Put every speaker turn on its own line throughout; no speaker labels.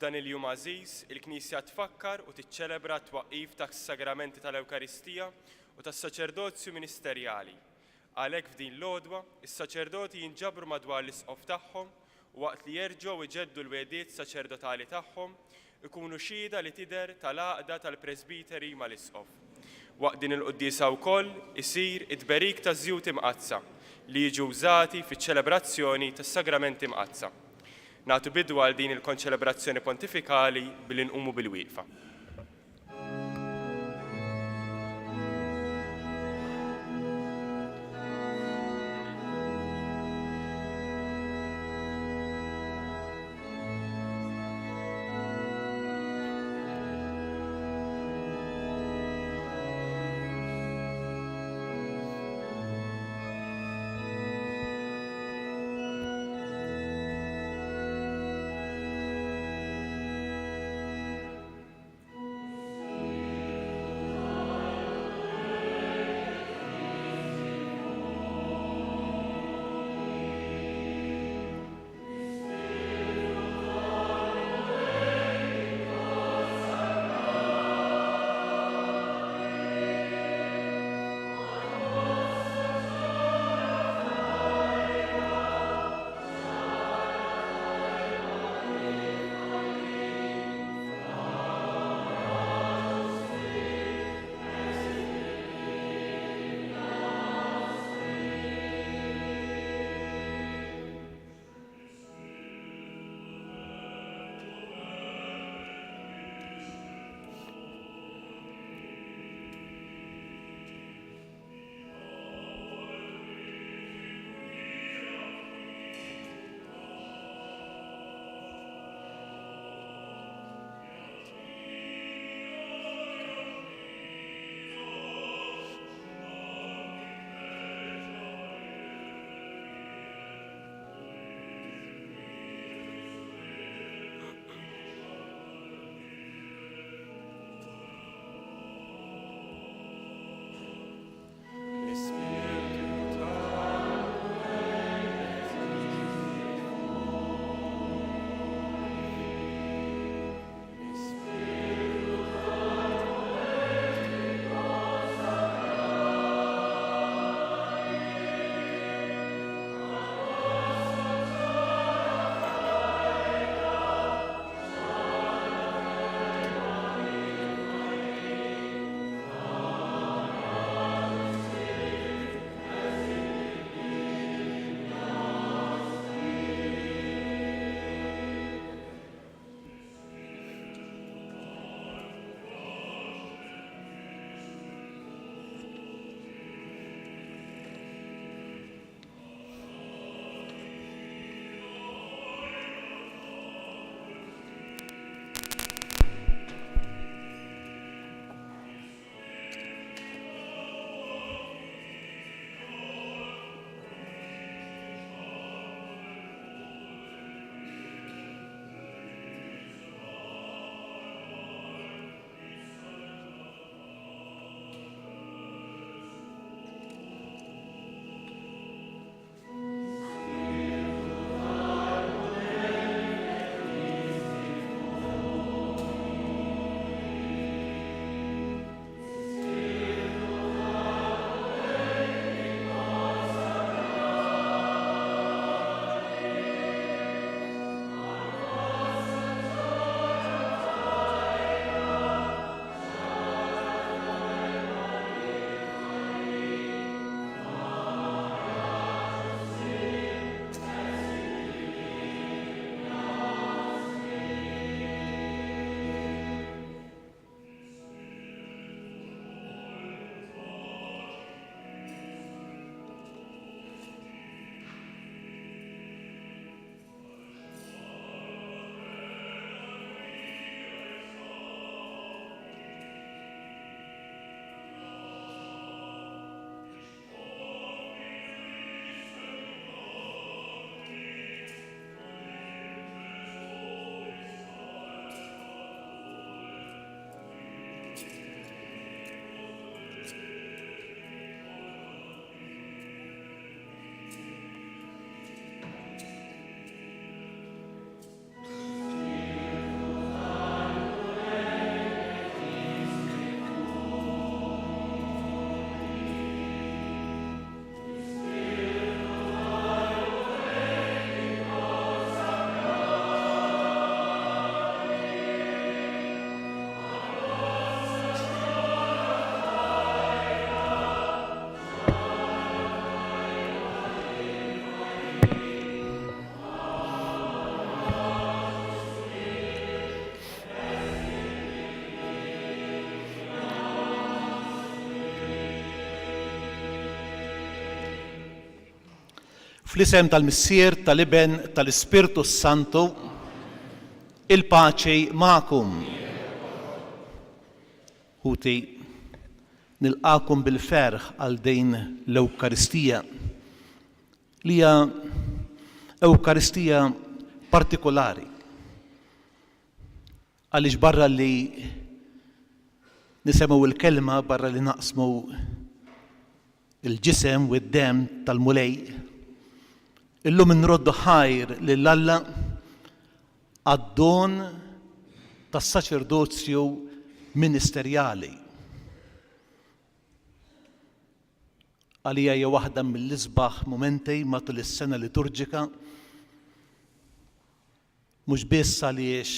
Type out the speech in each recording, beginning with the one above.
F'dan il-jum għażiż, il-Knisja tfakkar u tiċċelebra t-twaqqif tas-Sagramenti tal-Ewkaristija u tas-Saċerdozju Ministerjali. Għalhekk f'din l-għodwa, is-saċerdoti jinġabru madwar l-Isqof tagħhom u waqt li jerġgħu jġeddu l-wegħdiet saċerdotali tagħhom, ikunu xhieda li tidher tal-għaqda tal-presbiteri mal-Isqof. Waqt din il-quddiesa wkoll isir it-tberik taż-żjut imqaddsa li jiġu wżati fiċ-ċelebrazzjoni tas-Sagramenti Mqaddsa. Nagħtu bidu għal din il-konċelebrazzjoni pontifikali billi nqumu bilwieqfa.
Fl-isem tal-Missier, tal-Iben, tal-Ispirtu s-Santu, il-paċi magħkom. Ħuti, nilqagħkom bil-ferħ għal din l-Ewkaristija, li hija Ewkaristija partikolari. Għaliex barra li nisemgħu l-kelma, barra li naqsmu l-ġisem u d-demm tal-Mulej, illum inroddu ħajr lil Alla għad-don tas-saċerdozju ministerjali. Għalija hija waħda mill-isbaħ mumenti matul is-sena liturġika Mhux biss għaliex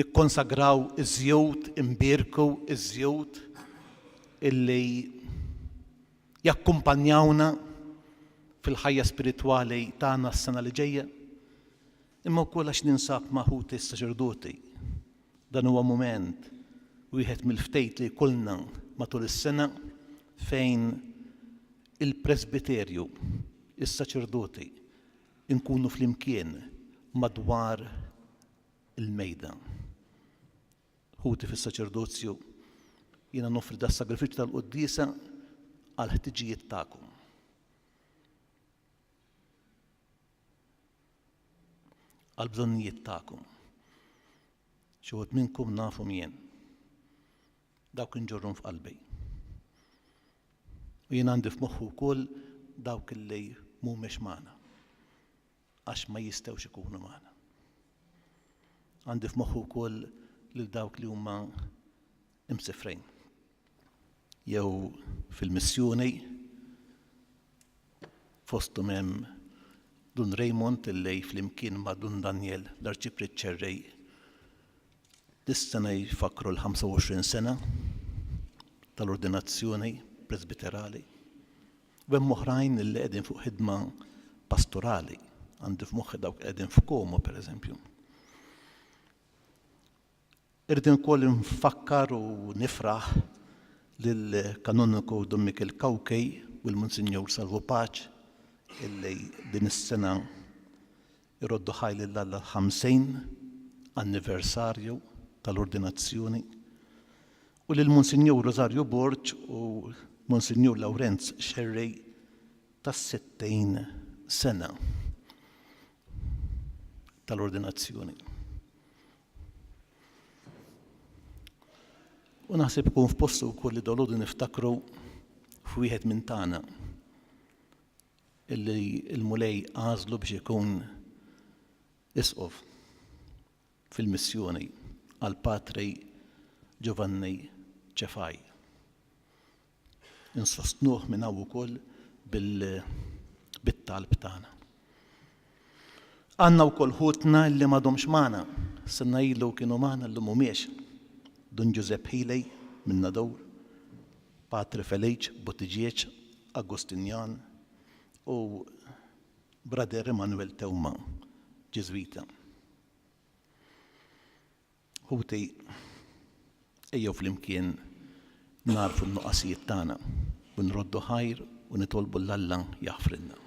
nikkonsagraw iż-żjut, inbierku ż-żjut illi jakkumpanjawna fil-ħajja spiritwali tagħna s-sena li ġejja, imma wkoll għax ninsab ma' ħuti s-saċerdoti. Dan huwa mument wieħed mill-ftehit li jkollna matul is-sena fejn il-presbiterju, is-saċerdoti, inkunu flimkien madwar il-mejda. Ħuti fis-saċerdozju, jiena noffri das-sagrifiċċju tal-quddiesa għall-ħtiġijiet tagħkom. Għall-bżonnijiet tagħkom. Xi wħud minnkom nafhom jien. Dawk inġorrhom f'qalbi. U jien għandi f'moħħu wkoll dawk li mhumiex magħna għax ma jistgħux ikunu magħna. Għandi f'moħħu wkoll lil dawk li huma imsifrejn jew fil-missjoni fosthom hemm Dun Raymond illi flimkien ma' Dun Daniel l-Arċipriet Ċerrej Dis-sena jfakkru l-25 sena tal-ordinazzjoni presbiterali. U hemm oħrajn li qegħdin fuq ħidma pastorali, għandi f'moħħi dawk li qegħdin f'Komo pereżempju. Irrid ukoll nfakkar u nifraħ lill-Kanoniku Dun Mikiel Cauchi u l-Munsinjur Salvu Pace illi din is-sena Iroddu ħaj lil Alla l-50 anniversarju tal-ordinazzjoni u lil Monsinjur Rosario Borg u Monsinjur Lawrenz Scerri tas-60 sena tal-ordinazzjoni. U naħseb ikun f'postu wkoll li dolodu niftakru f'wieħed minn tagħna illi l-Mulej għażlu biex ikun isqof fil-missjoni għal Patri Giovanni Cefai. Insostnuh minn hawn ukoll bil-talb tagħna. Għandna wkoll ħutna li m'għadhomx magħna, sena ilu kienu magħna llum mhumiex. Dun Giuseppe Healey minn Nadur, Patri Feliċ Buttigieg, Agostinjan, u Brother Emanuel Teuma, Ġiżwita. Ħuti, ejjew flimkien nagħrfu n-nuqqasijiet tagħna u nroddu ħajr u nitolbu 'l Alla jaħfrilna.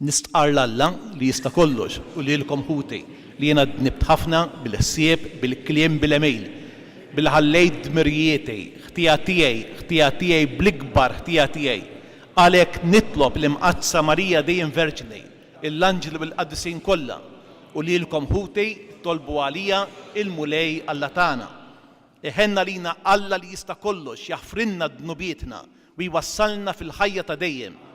Nistqarr 'l Alla li jista' kollox u lilkom ħuti, li jiena dnibt ħafna bil-ħsieb, bil-kliem, bil-għemil, billi ħallejt dmirijieti, ħtija tiegħi, ħtija tiegħi bl-ikbar ħtija tiegħi. Għalhekk nitlob l-Imqaddsa Marija dejjem Verġni, l-anġli u l-qaddisin kollha, u lilkom ħuti, tolbu għalija il-Mulej Alla tagħna. Iħenn għalina Alla li jista' kollox, jaħfrilna dnubietna u jwassalna fil-ħajja ta' dejjem.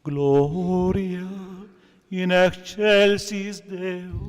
Gloria in excelsis Deo.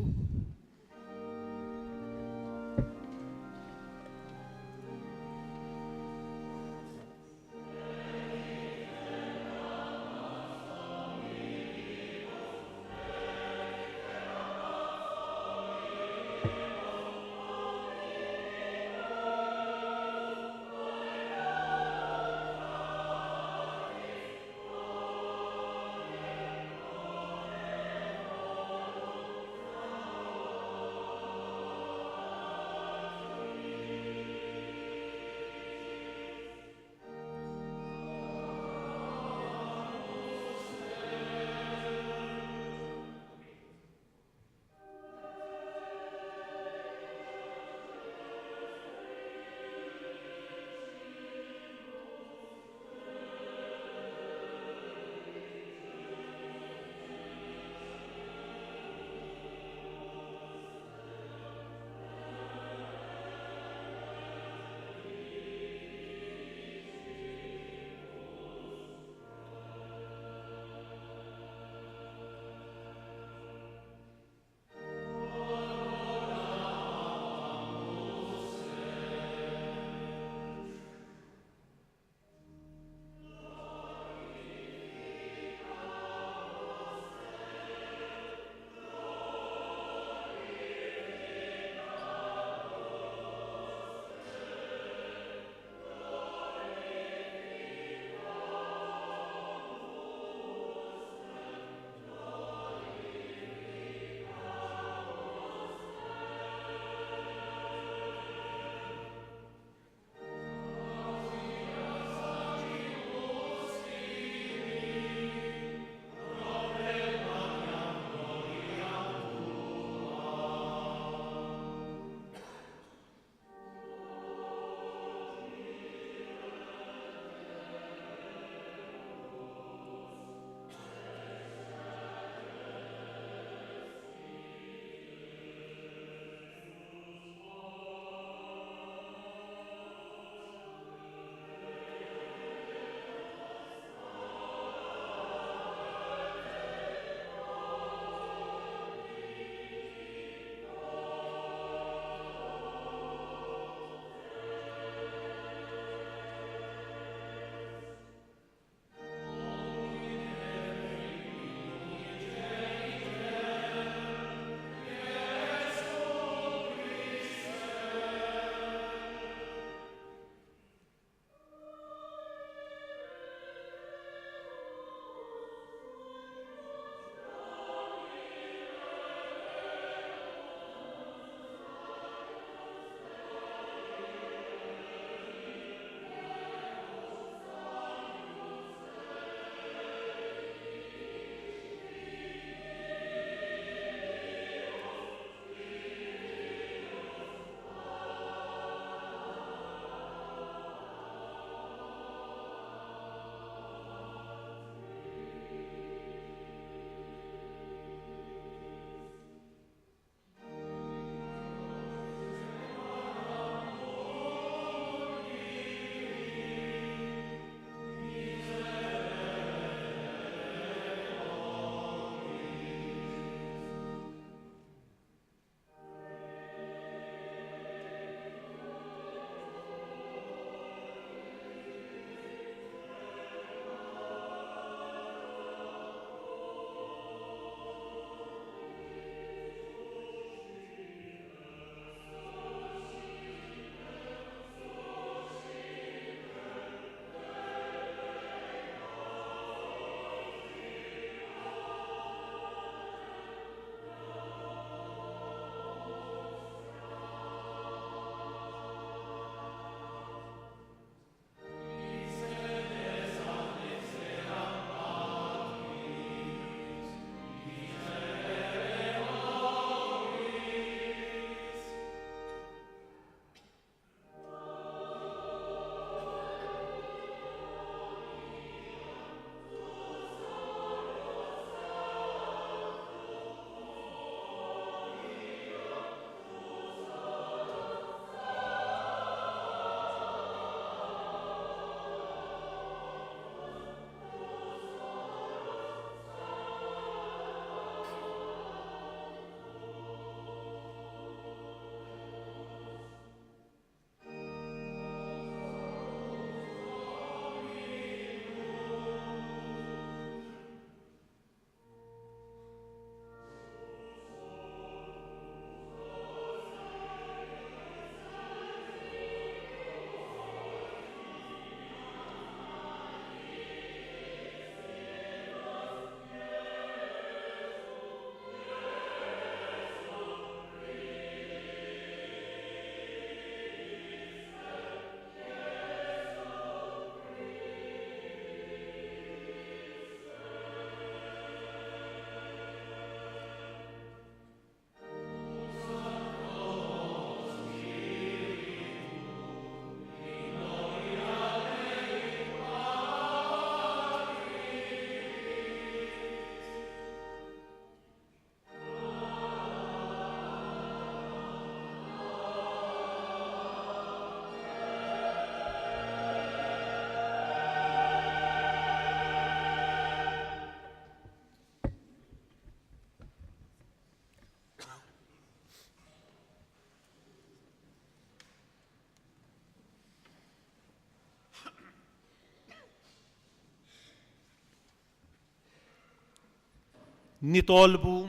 Nitolbu,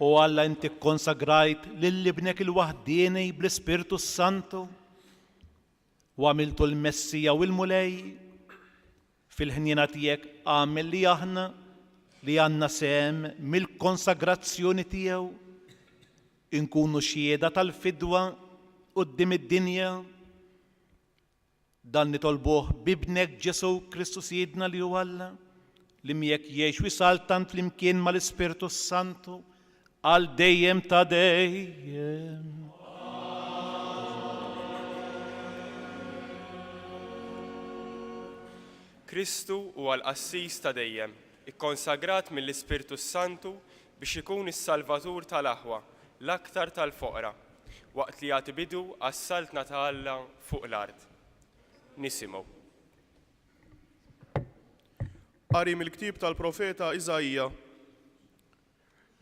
O Alla inti kkonsagrajt lil Ibnek il-waħdieni bl-Ispirtu s-Santu u għamiltu l-Messija u l-Mulej. Fil-ħniena tiegħek agħmel li aħna li għandna sehem mill-konsagrazzjoni tiegħu inkunu xhieda tal-fidwa quddiem id-dinja. Dan nitolbuh b'Ibnek Ġesù Kristu Sidna li hu Alla, li miegħek jgħix u jsaltan flimkien mal-Ispirtu s-Santu għal dejjem ta' dejjem.
Kristu huwa l-qassis ta' dejjem, ikkonsagrat mill-Ispirtu s-Santu biex ikun is-Salvatur tal-aħwa, l-aktar tal-foqra, waqt li jagħti bidu għas-Saltna ta' Alla fuq l-art. Nisimgħu.
Qari mill-ktieb tal-profeta Iżaija.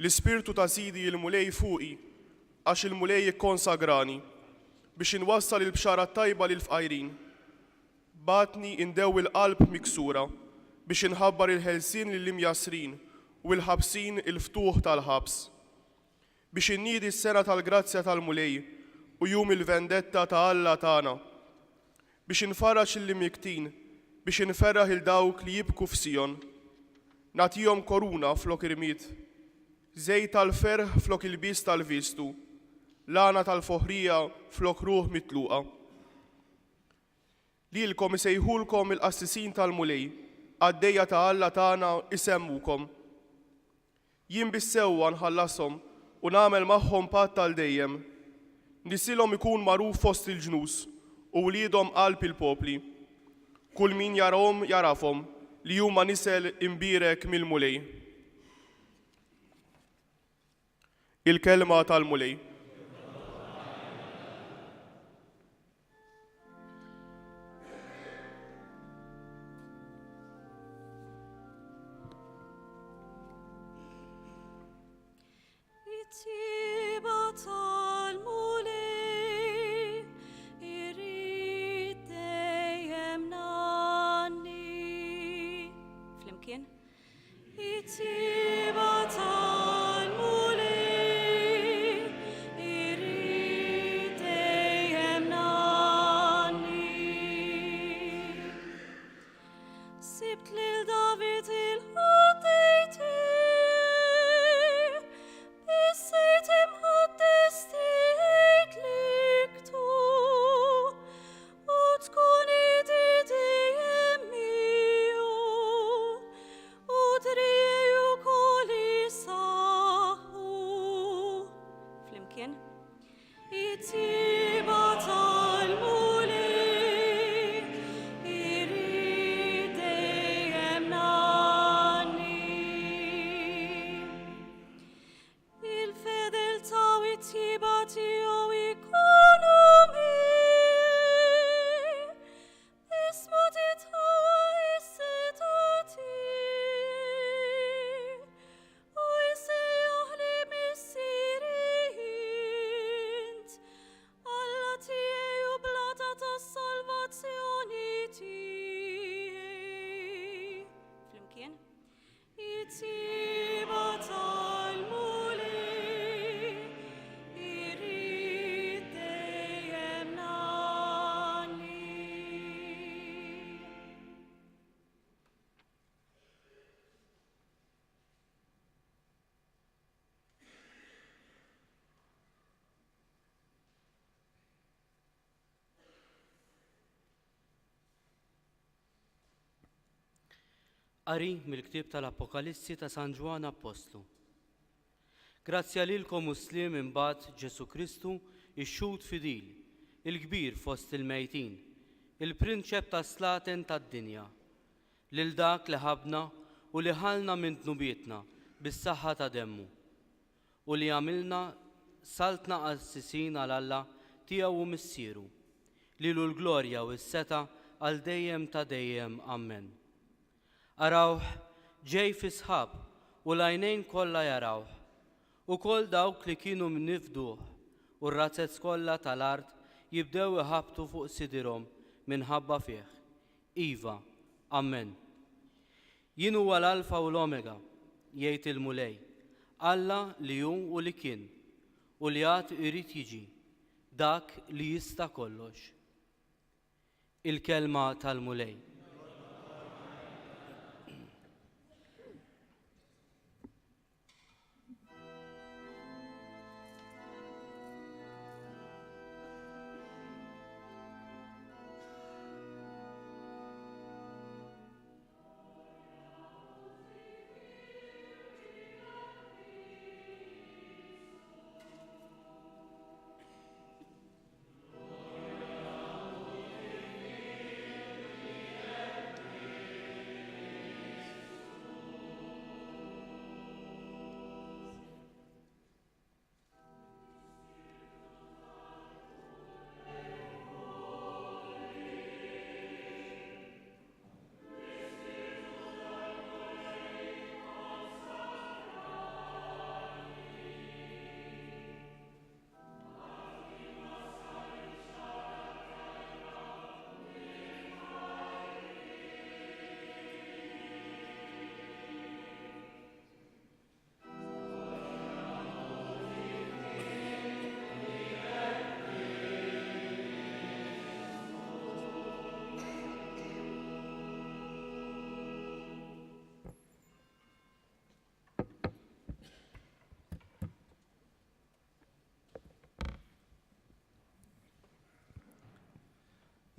L-Ispirtu ta' Sidi l-Mulej fuqi, għax il-Mulej ikkonsagrani, biex inwassal il-bxara t-tajba lill-fqajrin. Bagħatni indewwi l-qalb miksura, biex inħabbar il-ħelsien lill-imjassrin u l-ħabsin il-ftuħ tal-ħabs. Biex inniedi s-sena tal-grazzja tal-Mulej u jum il-vendetta ta' Alla tagħna. Biex infarraġ lill-imnikktin, biex inferraħ 'il dawk li jibku f'Sijon. Nagħtihom koruna flok irmied, żejt tal-ferħ flok ilbies tal-vistu, l-għana tal-foħrija flok ruħ mitluqa. Lilkom isejħulkom il-qassisin tal-Mulej, qaddejja ta' Alla tagħna jsemmukom. Jien bis-sewwa nħallashom u nagħmel magħhom patt għal dejjem. Nisilhom ikun magħruf fost il-ġnus u wliedhom qalb il-popli. Kull min jarahom jagħrafhom li huma nisel imbierek mill-Mulej. Il-Kelma tal-Mulej.
It-tjieba tal-Mulej irrid dejjem ngħanni. Flimkien. It-tjieba tal-Mulej irrid dejjem ngħanni. Sibt lil David il-qaddej tiegħi, bis-sejt imqaddes tiegħi tliktu, u tkun idi dejjem miegħu, u driegħi wkoll isaħħu. Flimkien. It-tjieba tal-Mulej irrid dejjem ngħanni. Il-fedeltà u t-tjieba tiegħu jkunu miegħi, Ismu titħawwa is-setgħa tiegħi. U jsejjaħli Missieri int, Alla tiegħi u blata tas-salvazzjoni tiegħi. Flimkien. It-tjieba tal-Mulej irrid dejjem ngħanni.
Qari mill-ktieb tal-Apokalissi ta' San Ġwann Appostlu. Grazzja lilkom u sliem imbagħad Ġesù Kristu, ix-xhud fidil, il-kbir fost il-mejtin, il-prinċep tas-slaten tad-dinja. Lil dak li ħabbna u li ħallna minn dnubietna bis-saħħa ta' demmu, u li għamilna saltna qassisin għal Alla tiegħu u Missieru, lilu l-glorja u s-setgħa għal dejjem ta' dejjem. Ammen. Arawh ġej fis-sħab u l-għajnejn kollha jarawh, ukoll dawk li kienu nifduh, u r-razzez kollha tal-art jibdew iħabbtu fuq sidirhom minħabba fih. Iva, Ammen. Jien huwa l-Alfa u l-Omega, jgħid il-Mulej, Alla li hu u li kien, u li għad irid jiġi, dak li jista' kollox. Il-Kelma tal-Mulej.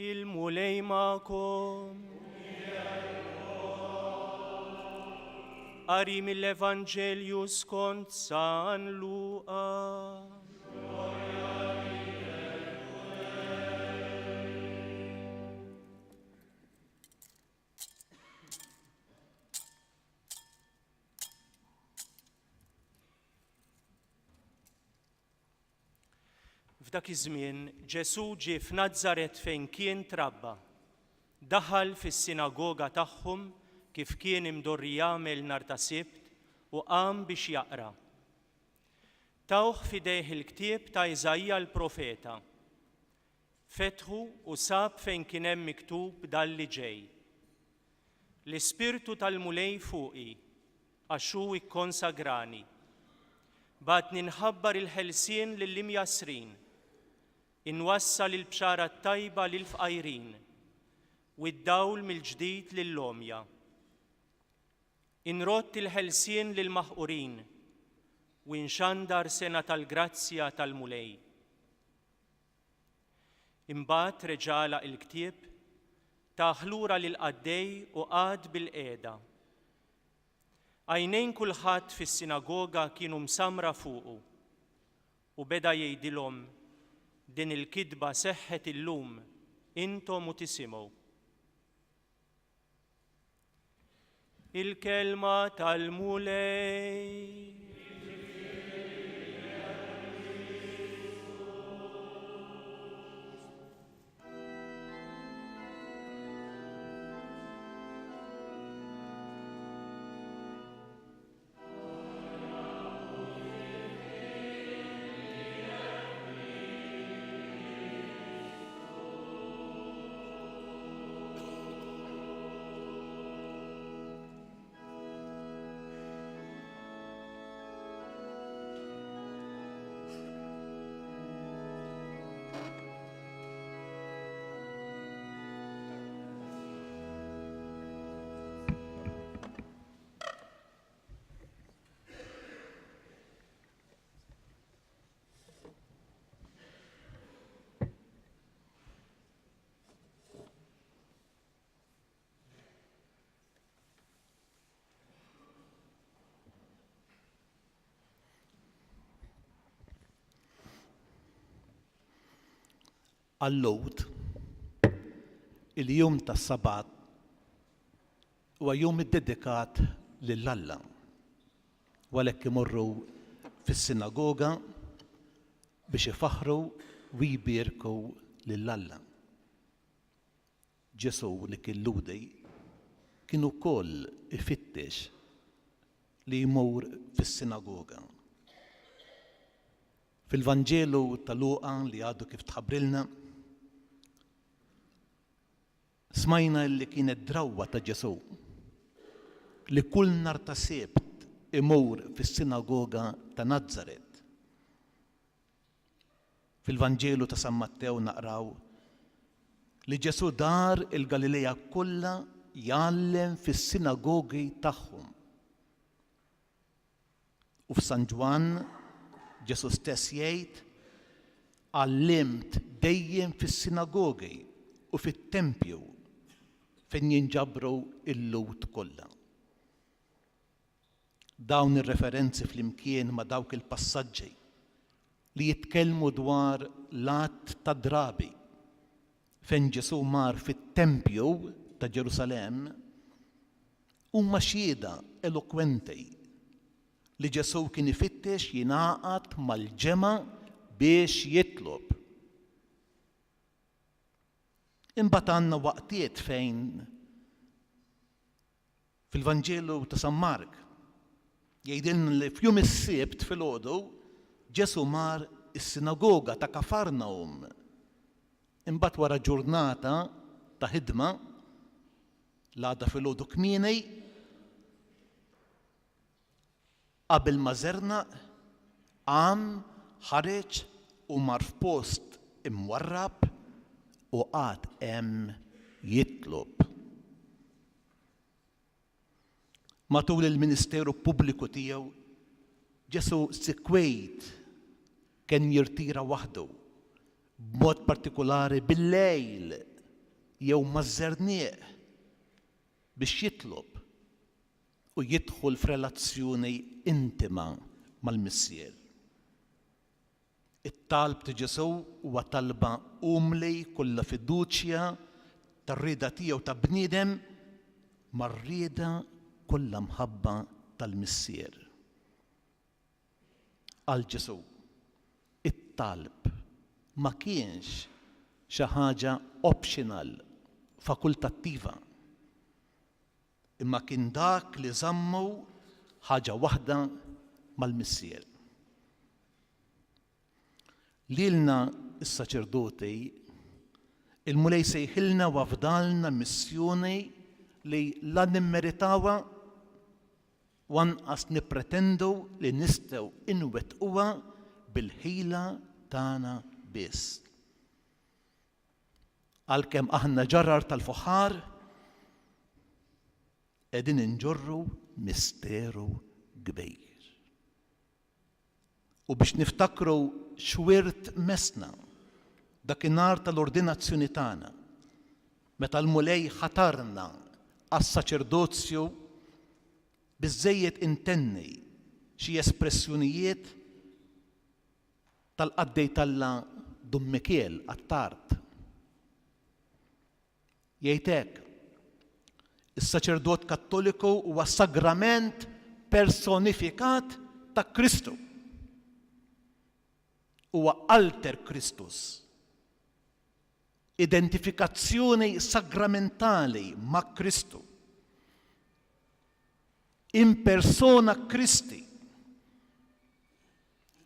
Il-Mulej magħkom. Qari mill-Evanġelju skont San Luqa. F'dak iż-żmien Ġesù ġie f'Nazaret fejn kien trabba. Daħal fis-sinagoga tagħhom kif kien imdorri jagħmel nhar ta' Sibt u qam biex jaqra. Tawh f'idejh il-ktieb ta' Iżaija l-profeta. Fetħu u sab fejn kien hemm miktub dan li ġej, L-Ispirtu tal-Mulej fuqi, għax hu kkonsagrani. Bagħatni nħabbar il-ħelsien lill-imjassrin, inwassal il-bxara t-tajba lill-fqajrin, u d-dawl mill-ġdid lill-għomja. Inrodd il-ħelsien lill-maħqurin, u nxandar sena tal-grazzja tal-Mulej. Imbagħad reġa' għalaq il-ktieb, tah lura lill-qaddej u qagħad bilqiegħda. Għajnejn kulħadd fis-sinagoga kienu msammra fuqu, u beda jgħidilhom, Din il-kitba seħħet illum, intom u tisimgħu. Il-kelma tal-Mulej.
Għal-Lhud, il-jum tas-Sabat huwa jum iddedikat lil Alla u għalhekk imorru fis-sinagoga biex ifaħħru u jbierku lil Alla. Ġesù li kien Lhudi kien ukoll ifittex li jmur fis-sinagoga. Fil-Vanġelu ta' Luqa li għadu kif tħabbrilna, smajna li kienet drawwa ta' Ġesù. li kull nhar ta' Sibt imur fis-sinagoga ta' Nazaret. Fil-Vanġelu ta' San Mattew naqraw li Ġesù dar il-Galilea kollha jgħallem fis-sinagogi tagħhom. U f'San Ġwann, Ġesù stess jgħid, Għallimt dejjem fis-sinagogi u fit-tempju fejn jinġabru l-Lhud kollha. Dawn ir-referenzi flimkien ma' dawk il-passaġġi li jitkellmu dwar l-għadd ta' drabi fejn Ġesù mar fit-tempju ta' Ġerusalemm huma xhieda elokwenti li Ġesù kien ifittex jingħaqad mal-ġemgħa biex jitlob. Imbagħad għandna waqtiet fejn Fil-Vanġelu ta' San Mark jgħidilna li f'jum is-Sibt filgħodu Ġesù mar is-sinagoga ta' Kafarnahum. Imbagħad wara ġurnata ta' ħidma, l-għada filgħodu kmieni, Qabel ma żernaq, qam, ħareġ u mar f'post imwarrab u qagħad hemm jitlob. Matul il-ministeru pubbliku tiegħu, Ġesù sikwit kien jirtira waħdu, b'mod partikulari bil-lejl jew maż-żerniq, biex jitlob u jidħol f'relazzjoni intima mal-Missier. It-talb ta' Ġesù huwa talba umli kollha fiduċja tar-rieda tiegħu ta' bniedem mar-rieda kollha mħabba tal-Missier. Għal Ġesù, it-talb ma kienx xi ħaġa optional, fakultattiva. Imma kien dak li żammu ħaġa waħda mal-Missier. Lilna s-saċerdoti, il-Mulej sejħilna u afdalna missjoni li la nimmeritawha u anqas nippretendu li nistgħu inwettquha bil-ħila tagħna biss. Għalkemm aħna ġarrar tal-fuħħar, qegħdin inġorru misteru kbir. U biex niftakru x'wirt messna dakinhar tal-ordinazzjoni tagħna, meta l-Mulej ħatarna għas-saċerdozju, biżżejjed intenni xi espressjonijiet tal-qaddej t'Alla Dun Mikiel Attard. Jgħid hekk, Is-saċerdot Kattoliku huwa sagrament personifikat ta' Kristu. Huwa alter Christus. Identifikazzjoni sagramentali ma' Kristu. In persona Christi.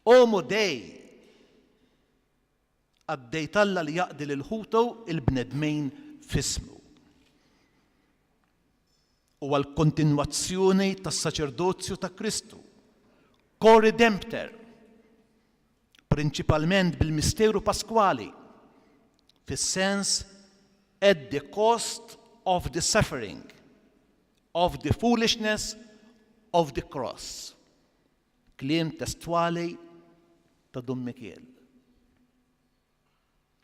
Homo Dei. Qaddej t'Alla li jaqdi lil ħutu l-bnedmin f'ismu. Huwa l-kontinwazzjoni tas-saċerdozju ta' Kristu, co-redemptor, prinċipalment bil-misteru paskwali, fis-sens at the cost of the suffering, of the foolishness of the cross. Kliem testwali ta' Dun Mikiel,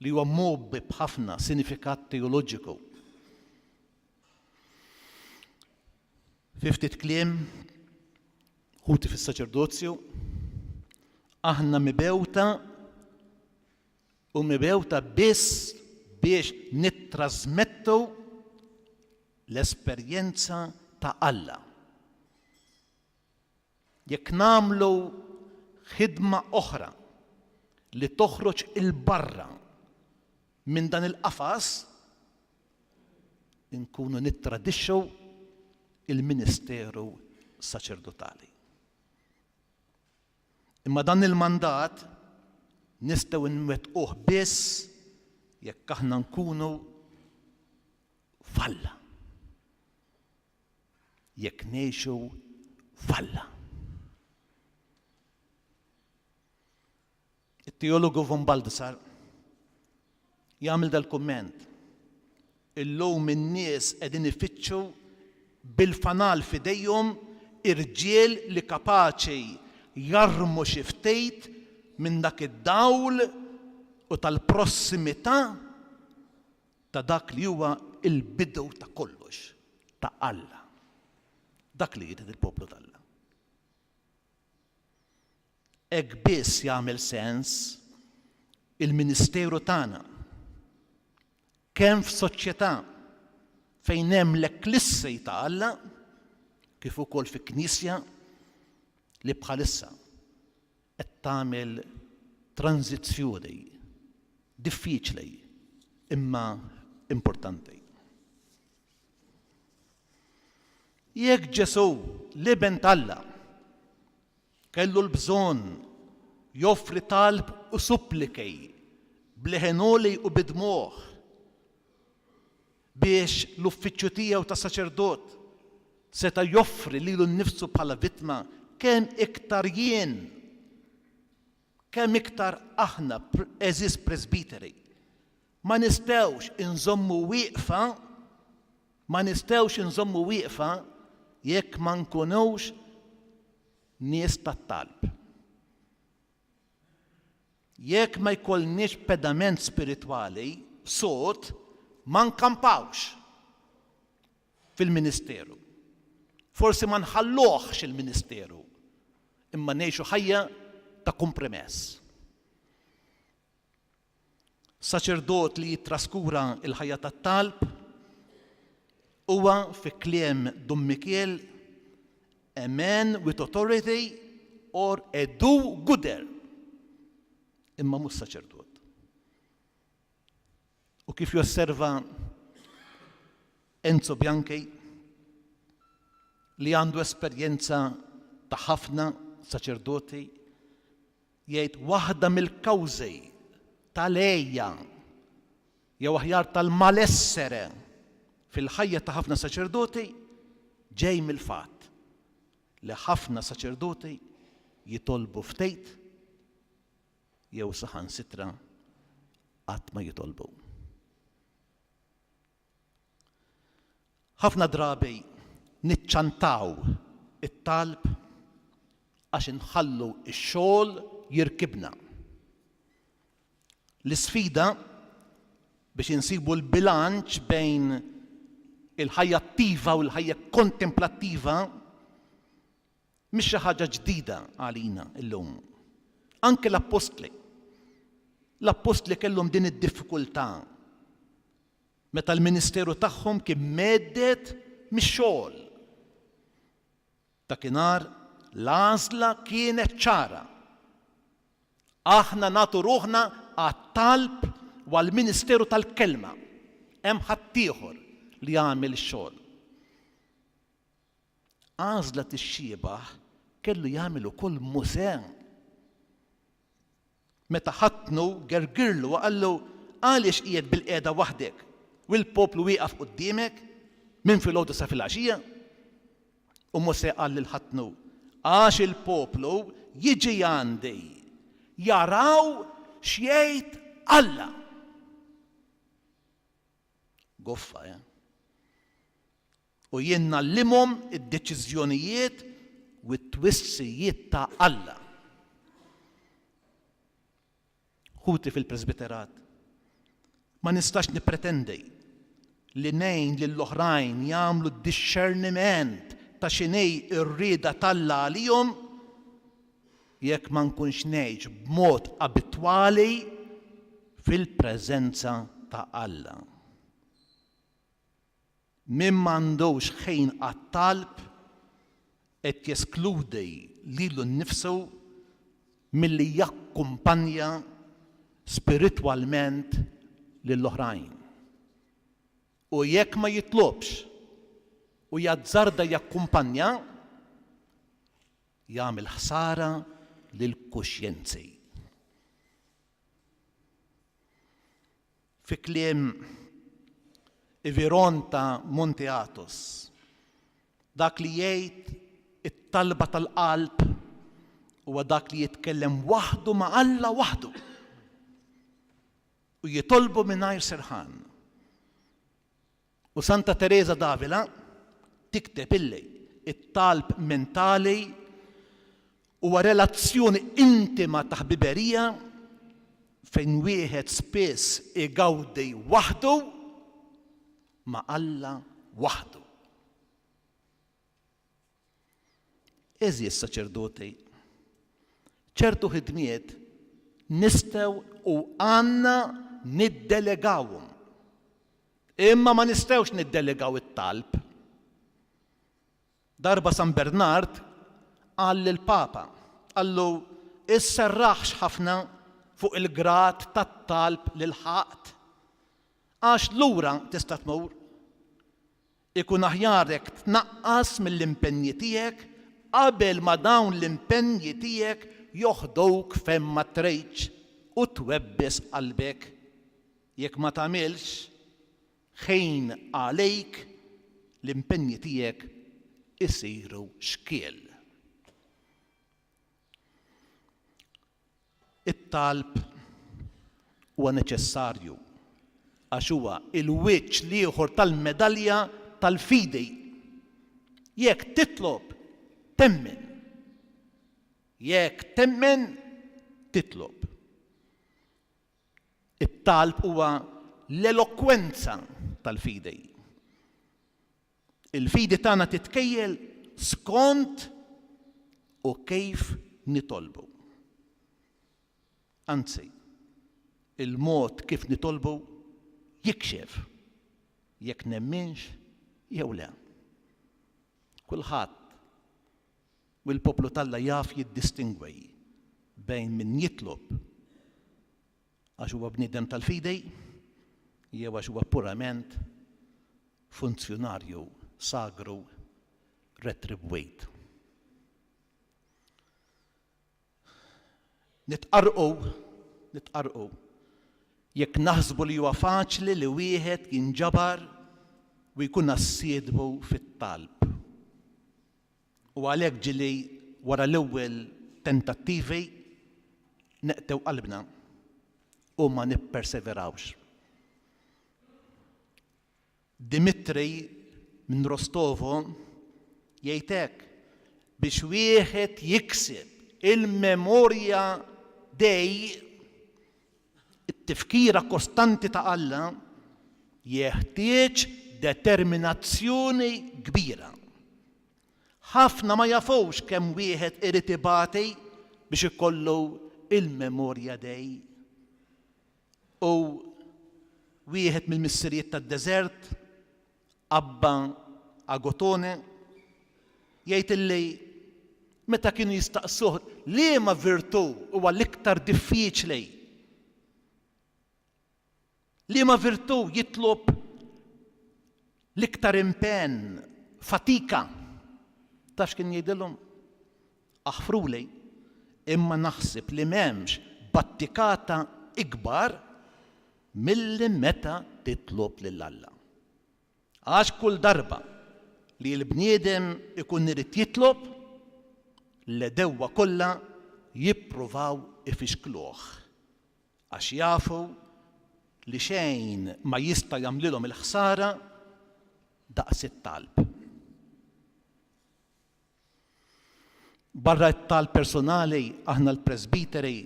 li huwa mgħobbi b'ħafna sinifikat teoloġiku. Fi ftit kliem, ħuti fis-saċerdozju, aħna mibgħuta u mibgħuta biss biex nittrażmettu l-esperjenza ta' Alla. Jekk nagħmlu ħidma oħra li toħroġ 'il barra minn dan il-qafas, inkunu nittradixxu l-ministeru saċerdotali. Imma dan il-mandat nistgħu nwettquh biss jekk aħna nkunu f'Alla. Jekk ngħixu f'Alla. It-teologu von Balthasar jagħmel dal-kumment. Illum in-nies qegħdin ifittxu bil-fanal f'idejhom irġiel li kapaċi jarmu xi ftit minn dak id-dawl u tal-prossimità ta' dak li huwa l-bidu ta' kollox, ta' Alla. Dak li jrid il-poplu t'Alla. Hekk biss jagħmel sens il-ministeru tagħna. Kemm f'soċjetà fejn hemm l-eklissi ta' Alla, kif ukoll fi knisja li bħalissa qed tagħmel tranżizzjoni diffiċli imma importanti. Jekk Ġesù, l-Iben t'Alla, kellu l-bżonn joffri talb u suppliki b'leħen għoli u bi dmugħ biex l-uffiċċju tiegħu ta' saċerdot seta' joffri lilu nnifsu bħala vittma, kemm iktar jien, kemm iktar aħna, għeżież presbiteri, ma nistgħux inżommu wieqfa, ma nistgħux inżommu wieqfa jekk ma nkunux nies tat-talb. Jekk ma jkollniex pedament spiritwali sod, ma nkampawx fil-ministeru. Forsi ma nħalluhx il-ministeru, imma ngħixu ħajja ta' kompromess. Saċerdot li jittraskura l-ħajja tat-talb huwa, fi kliem Dun Mikiel, a man with authority or a do-gooder, imma mhux saċerdot. U kif josserva Enzo Bianchi, li għandu esperjenza ta' ħafna saċerdoti, Jgħid waħda mill-kawżi tal-għeja, jew aħjar tal-malessere fil-ħajja ta' ħafna saċerdoti ġej mill-fatt li ħafna saċerdoti jitolbu ftit jew saħansitra qatt ma jitolbu. Ħafna drabi niċċantaw it-talb għax inħallu x-xogħol jirkibna. L-isfida biex insibu l-bilanċ bejn il-ħajja attiva u l-ħajja kontemplattiva mhix xi ħaġa ġdida għalina llum. Anke l-appostli. L-appostli kellhom din id-diffikultà meta l-ministeru tagħhom kien mhedded mix-xogħol. Dakinhar l-għażla kienet ċara. Aħna nagħtu ruħna għat-talb u għall-ministeru tal-kelma. Hemm ħaddieħor li jagħmel ix-xogħol. Għażla tixxiebah kellu jagħmel ukoll Mosè. Meta ħatnu gergirlu u qallu, Għaliex qiegħed bilqiegħda waħdek u l-poplu wieqaf quddiemek minn filgħodu sa filgħaxija? U Mosè qal lil ħatnu, Għax il-poplu jiġi għandi jaraw x'jgħid Alla. Goffa, eh? U jien ngħallimhom id-deċiżjonijiet u t-twissijiet ta' Alla. Ħuti fil-presbiterat, ma nistax nippretendi li ngħin lill-oħrajn jagħmlu d-dixxerniment ta' x'inhi r-rieda t'Alla għalihom jekk ma nkunx ngħix b'mod abitwali fil-preżenza ta' Alla. Min m'għandux ħin għat-talb qed jeskludi lilu nnifsu milli jakkumpanja spiritwalment lill-oħrajn. U jekk ma jitlobx u jazzarda jakkumpanja, jagħmel ħsara lill-kuxjenzi. Fi kliem Iviron ta' Monte Athos, Dak li jgħid it-talba tal-qalb huwa dak li jitkellem waħdu ma' Alla waħdu u jitolbu mingħajr serħan. U Santa Tereża d'Avila tikteb illi t-talb mentali huwa relazzjoni intima ta' ħbiberija fejn wieħed spiss igawdi waħdu ma' Alla waħdu. Għeżież saċerdoti, ċertu ħidmiet nistgħu u għandna niddelegawhom. Imma ma nistgħux niddelegaw it-talb. Darba San Bernard qal lill-Papa, qallu isserraħx ħafna fuq il-grad tat-talb li lħaqt, għax lura tista' tmur. Ikun aħjar jekk tnaqqas mill-impenji tiegħek qabel ma dawn l-impenji tiegħek joħduk fejn ma tridx u twebbes qalbek. Jekk ma tagħmilx ħin għalik, l-impenji tiegħek isiru xkiel. It-talb huwa neċessarju għax huwa l-wiċċ l-ieħor tal-medalja tal-fidi. Jekk titlob, temmen. Jekk temmen, titlob. It-talb huwa l-elokwenza tal-fidi. Il-fidi tagħna titkejjel skont u kif nitolbu. Anzi, il-mod kif nitolbu jikxef jekk nemminx jew le. Kulħadd u l-poplu t'Alla jaf jiddistingwi bejn min jitlob Għax huwa bniedem tal-fidi jew għax huwa purament funzjonarju sagru retribwit. Nitqarrqu, nitqarrqu, jekk naħsbu li huwa faċli li wieħed jinġabar u jkun assidwu fit-talb. U għalhekk ġieli wara l-ewwel tentattivi neqtgħu qalbna u ma nipperseverawx. Dimitri minn Rostovo jgħid hekk, Biex wieħed jikseb il-memorja Dei, it-tifkira kostanti ta' Alla, jeħtieġ determinazzjoni kbira. Ħafna ma jafux kemm wieħed irid ibati biex ikollu il-memorja Dei. U wieħed mill-missirijiet tad-deżert, Abba Agotone, jgħid illi meta kienu jistaqsuh liema virtù huwa l-iktar diffiċli, liema virtù jitlob l-iktar impenn, fatika, taf x'kien jgħidilhom? Aħfruli, imma naħseb li m'hemmx battikata ikbar milli meta titlob lil Alla. Għax kull darba li l-bniedem ikun irid jitlob, l-għedewwa kollha jippruvaw ifixkluh, għax jafu li xejn ma jista' jagħmlilhom il-ħsara daqs it-talb. Barra t-talb personali, aħna l-presbiteri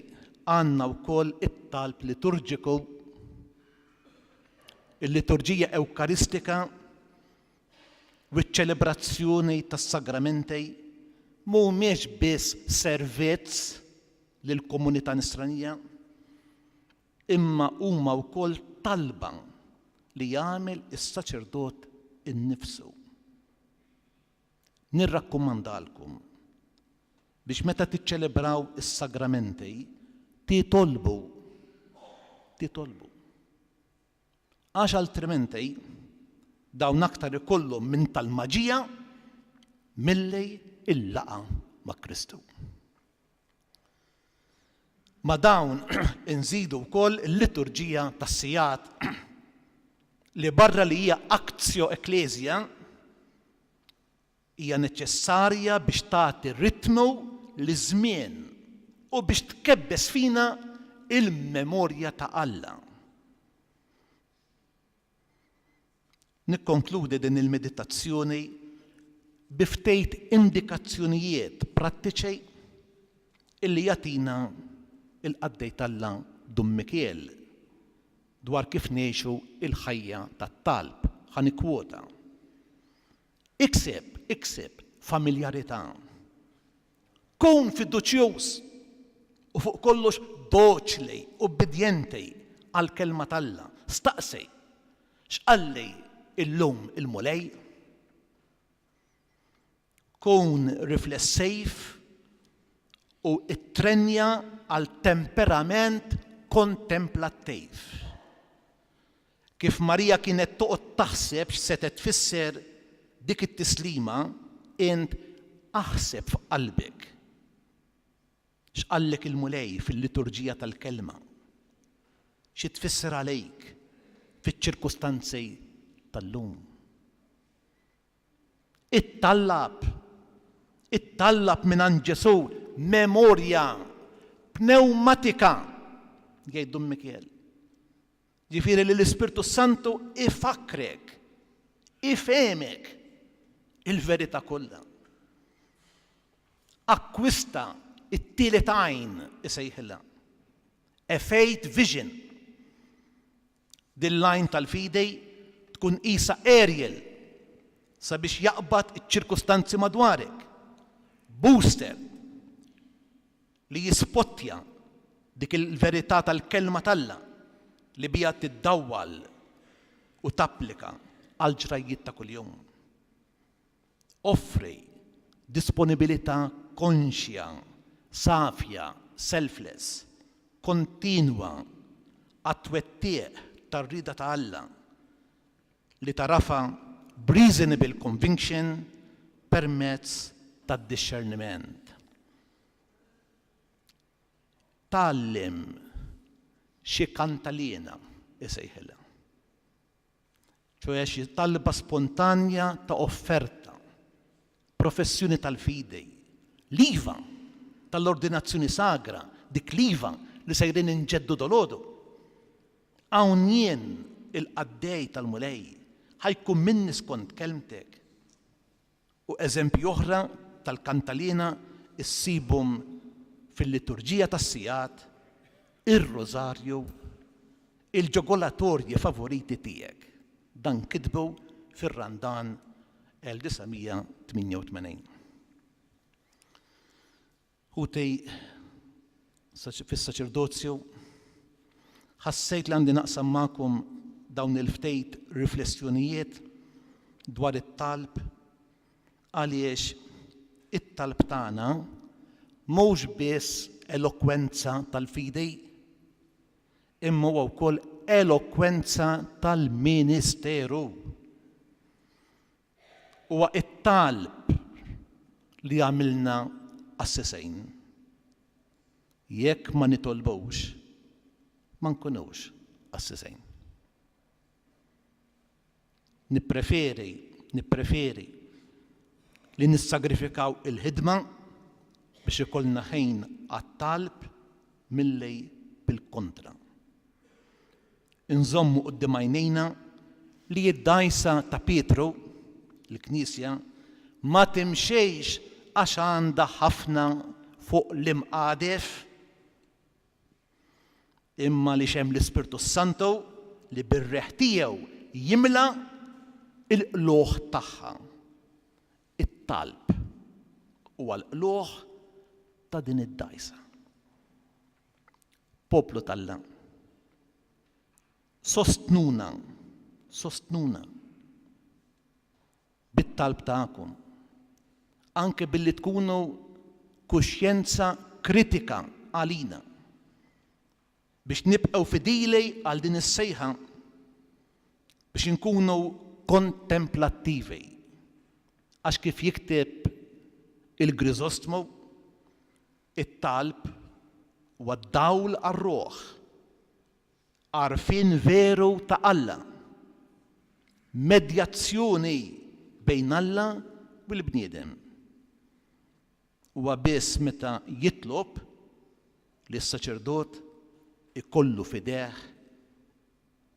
għandna wkoll it-talb liturġiku, il-liturġija ewkaristika u ċ-ċelebrazzjoni tas-sagramenti mhumiex biss servizz lill-komunità nisranija, imma huma wkoll talba li jagħmel is-saċerdot innifsu. Nirrakkomandalkom biex meta tiċċelebraw is-sagramenti titolbu, titolbu. Għax altrimenti dawn aktar ikollhom minn tal-maġija milli il-laqgħa ma' Kristu. Ma' dawn inżidu wkoll il-liturġija tas-sigħat li barra li hija actio ecclesiae. Hija neċessarja biex tagħti ritmu liż-żmien u biex tkebbes fina l-memorja ta' Alla. Nikkonkludi din il-meditazzjoni bi ftejt indikazzjonijiet prattiċi illi jagħtina l-qaddej t'Alla Dun Mikiel dwar kif ngħixu l-ħajja tat-talb. Ħa nikkwota. Ikseb, ikseb familjarità. Kun fiduċjuż u fuq kollox doċli, ubbidjenti għall-Kelma t'Alla. Staqsi, X'qalli illum il-Mulej? Kun riflessiv u ittrenja għal temperament kontemplattiv. Kif Marija kienet toqgħod taħseb x'setgħet tfisser dik it-tislima, int aħseb f'qalbek x'qallek il-Mulej fil-liturġija tal-Kelma, xi tfisser għalik fiċ-ċirkustanzi tal-lum. Ittallab, ittallab mingħand Ġesù memorja pnewmatika, jgħid Dun Mikiel. Ġifieri li l-Ispirtu s-Santu ifakkrek, ifehmek il-verità kollha. Akkwista t-tielet għajn isejħilha. A faith vision. Din l-għajn tal-fidi tkun qisha aerial sabiex jaqbad iċ-ċirkustanzi madwarek. Booster li jispottja dik il-verità tal-Kelma t'Alla li biha tiddawwal u tapplika għall-ġrajjiet ta' kuljum. Offri disponibilità konxja, safja, selfless, kontinwa għat-twettiq tar-rieda ta' Alla li tagħrafha b'reasonable convinction permezz tad-dixxerniment. Tgħallem xi kantaliena isejħilha. ċoe xi talba spontanja ta' offerta, professjoni tal-fidi, l-iva tal-ordinazzjoni sagra, dik l-iva li sejrin inġeddu dolodu. Hawn jien il-qaddej tal-Mulej, ħa jkun minni skont kelmtek. U eżempji oħra tal-kantaliena ssibhom fil-liturġija tas-sigħat, ir-Rużarju, il-ġogolatorji favoriti tiegħek. Dan kitbu fir-Randan 1988. Ħuti fis-saċerdozju, ħassejt li għandi naqsam magħkom dawn il-ftejt riflessjonijiet dwar it-talb għaliex it-talb tagħna mhux biss elokwenza tal-fidi, imma huwa wkoll elokwenza tal-ministeru. Huwa t-talb li jagħmilna qassisejn. Jekk ma nitolbux, ma nkunux qassisejn. Nippreferi, nippreferi li nissagrifikaw il-ħidma biex ikollna ħin għat-talb milli bil-kontra. Inżommu quddiem għajnejna li d-dgħajsa ta' Pietru, il-Knisja, ma timxix għax għandha ħafna fuq l-imqadef, imma għaliex hemm l-Ispirtu s-Santu li bir-riħ tiegħu jimla l-qlugħ tagħha. It-talb huwa l-qlugħ ta' din id-dgħajsa. Poplu t'Alla, sostnuna, sostnuna bit-talb tagħkom, anke billi tkunu kuxjenza kritika għalina biex nibqgħu fidili għal din is-sejħa biex inkunu kontemplattivi. Għax kif jikteb il-Griżostmu, It-talb huwa dawl għar-ruħ, għarfien veru ta' Alla, medjazzjoni bejn Alla u l-bniedem. Huwa biss meta jitlob li s-saċerdot ikollu f'idejh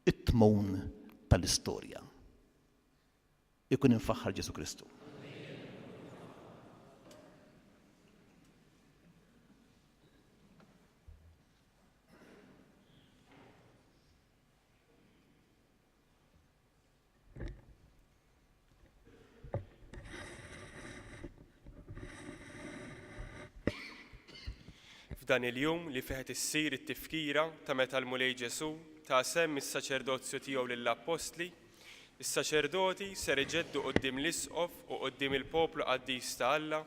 it-tmun tal-istorja. Ikun imfaħħar Ġesù Kristu.
F'dan il-jum li fih qed issir it-tifkira ta' meta l-Mulej Ġesù ta sehem mis-saċerdozju tiegħu lill-appostli, is-saċerdoti ser iġeddu quddiem l-Isqof u quddiem il-poplu qaddis ta' Alla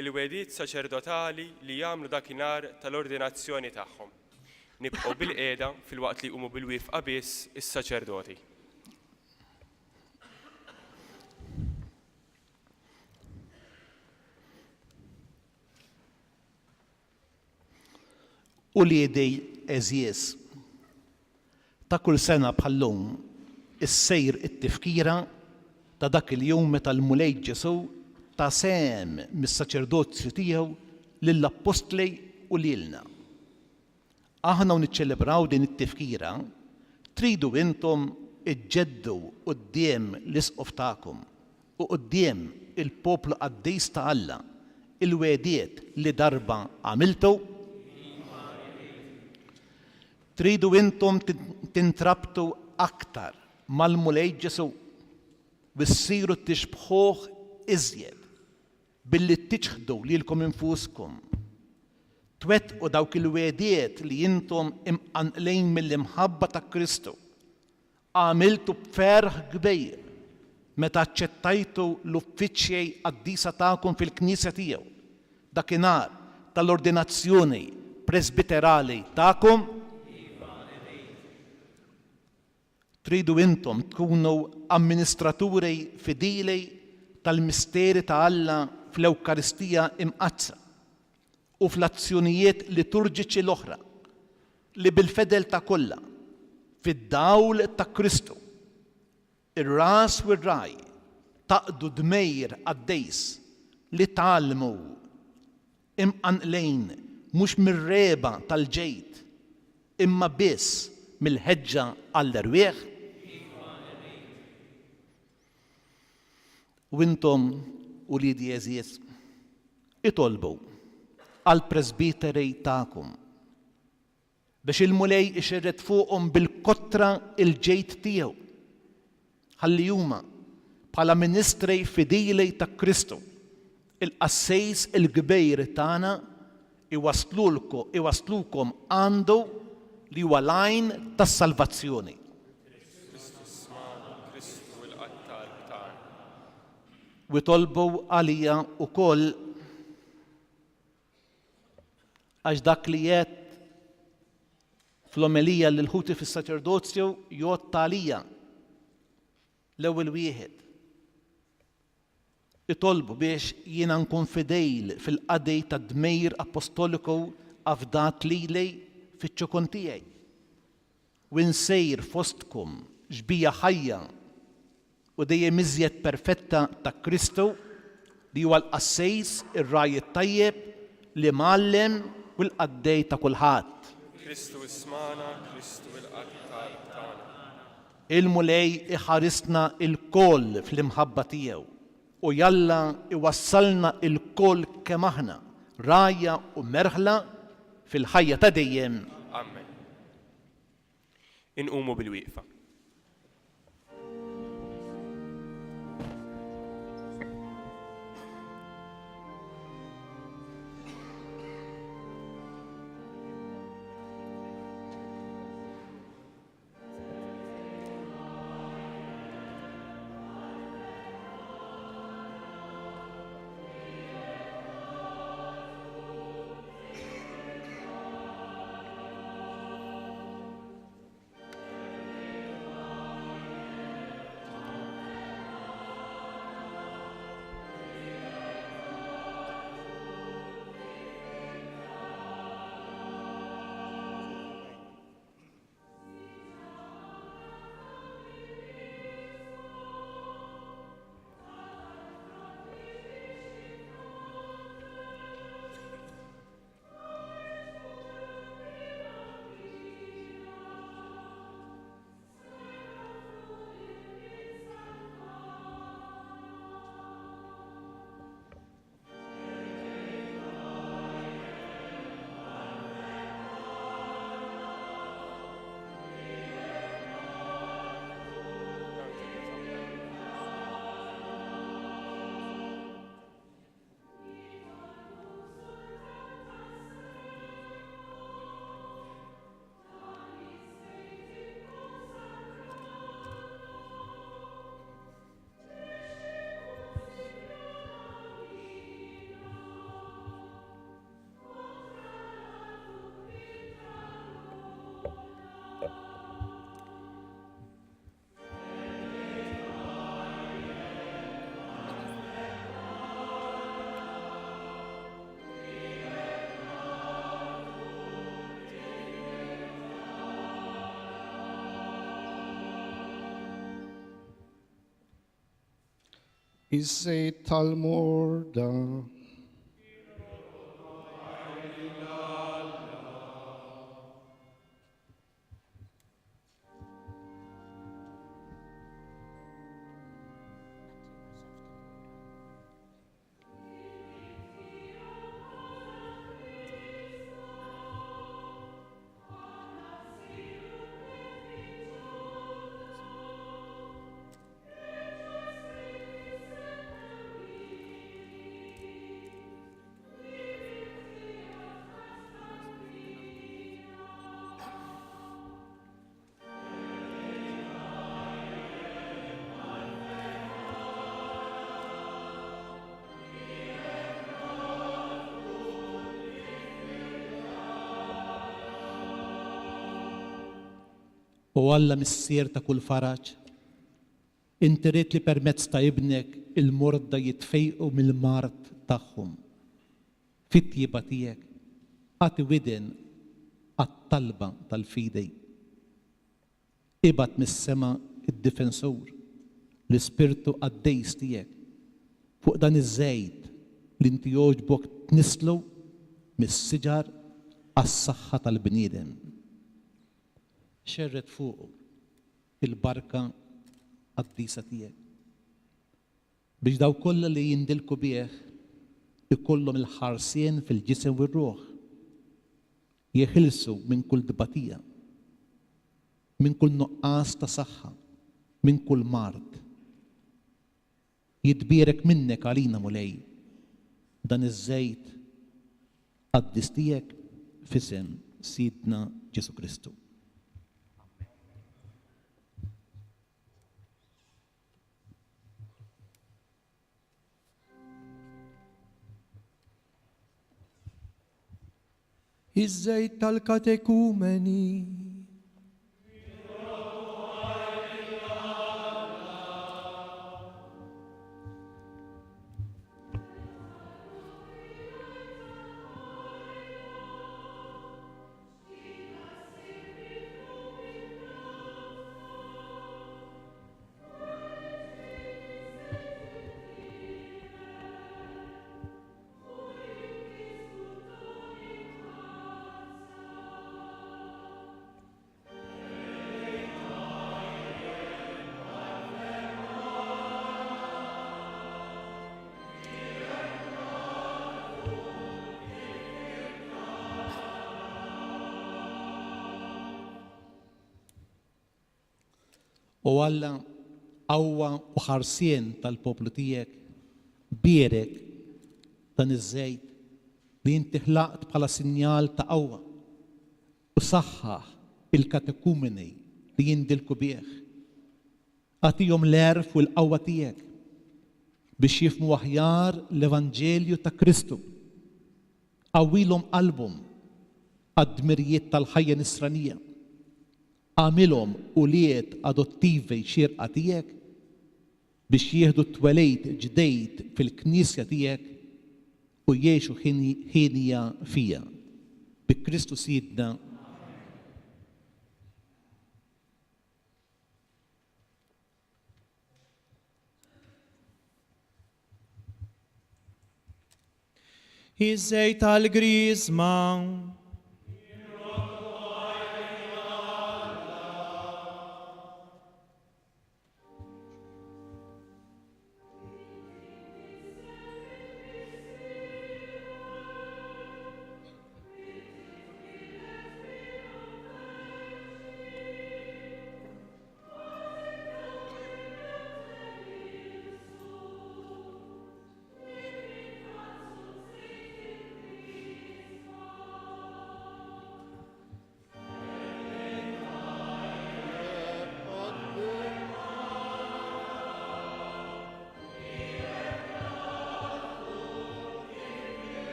il-wegħdiet saċerdotali li għamlu dakinhar tal-ordinazzjoni tagħhom. Nibqgħu bilqiegħda filwaqt li jqumu bilwieqfa biss is-saċerdoti.
Uliedi għeżież, ta' kull sena bħal-lum issir it-tifkira ta' dak il-jum meta l-Mulej Ġesù ta sehem mis-saċerdozju tiegħu lill-appostli u lilna. Aħna u niċċelebraw din it-tifkira, tridu intom iġġeddu quddiem l-Isqof tagħkom u quddiem il-poplu qaddis ta' Alla l-wegħdiet li darba għamiltu? Tridu intom tintrabtu aktar mal-Mulej Ġesù u ssiru tixbħuh iżjed billi tiċħdu lilkom infuskom, twettqu dawk il-wegħdiet li intom imqanqlin mill-imħabba ta' Kristu għamiltu b'ferħ kbir meta aċċettajtu l-uffiċċji qaddisa tagħkom fil-Knisja tiegħu dakinhar tal-ordinazzjoni presbiterali tagħkom? Tridu intom tkunu amministraturi fidili tal-misteri ta' Alla fl-Ewkaristija Imqaddsa u fl-azzjonijiet liturġiċi l-oħra li bil-fedeltà kollha, fid-dawl ta' Kristu, ir-Ras u r-Ragħaj, taqdu dmir qaddis li tgħallmu imqanqlin mhux mir-regħba tal-ġid, imma biss mill-ħeġġa għall-erwieħ? U intom, uliedi għeżież, itolbu għall-presbiteri tagħkom, biex il-Mulej ixerred fuqhom bil-kotra l-ġid tiegħu, ħalli huma, bħala ministri fidili ta' Kristu, il-Qassis il-Kbir tagħna, iwasslukom għandu li huwa l-għajn tas-salvazzjoni.
Kristu smagħna, Kristu ilqa' t-talb tagħna.
U itolbu għalija wkoll Għax dak li għedt fl-omelija lil ħuti fis-saċerdozju jgħodd għalija l-ewwel wieħed. Itolbu biex jiena nkun fidejl fil-qadi tad-dmir appostoliku afdat lili fiċ-ċokon tiegħi u nsir fostkom xbieha ħajja u dejjem iżjed perfetta ta' Kristu li huwa l-Qassis, ir-Ragħaj it-Tajjeb, l-Imgħallem u l-Qaddej ta' kulħadd.
Kristu ismagħna, Kristu ilqa' t-talb tagħna.
Il-Mulej iħarisna lkoll fl-imħabba tiegħu u jalla iwassalna lkoll kemm aħna rgħajja u merħla fil-ħajja ta' dejjem.
Amen. Inqumu bilwieqfa.
Iż-żejt tal-morda.
O Alla Missier ta' kull faraġ, inti ridt li permezz ta' Ibnek il-morda jitfejqu mill-mard tagħhom. Fit-tjieba tiegħek, agħti widen għat-talba tal-fidi. Ibgħat mis-sema d-Difensur, l-Ispirtu Qaddis tiegħek, fuq dan iż-żejt li inti jogħġbok tnisslu mis-siġar għas-saħħa tal-bniedem. Xerred fuqu il-barka qaddisa tiegħek, biex dawk kollha li jindilku bih ikollhom il-ħarsien fil-ġisem u r-ruħ, jeħilsu minn kull tbatija, minn kull nuqqas ta' saħħa, minn kull mard. Jitbierek minnek għalina, Mulej, dan iż-żejt qaddis tiegħek f'isem Sidna Ġesù Kristu.
Iż-żejt tal-katekumeni.
O Alla, qawwa u ħarsien tal-poplu tiegħek, bierek dan iż-żejt li inti ħlaqt bħala sinjal ta' qawwa u saħħaħ il-katekumeni li jindilku bih. Agħtihom l-għerf u l-qawwa tiegħek biex jifhmu aħjar l-evanġelju ta' Kristu. Qawwilhom qalbhom għad-dmirijiet tal-ħajja nisranija. Agħmilhom ulied adottivi xierqa tiegħek biex jieħdu t-twelid ġdid fil-Knisja tiegħek u jgħixu hienja fiha. Bi Kristu Sidna.
Iż-żejt tal-Griżma.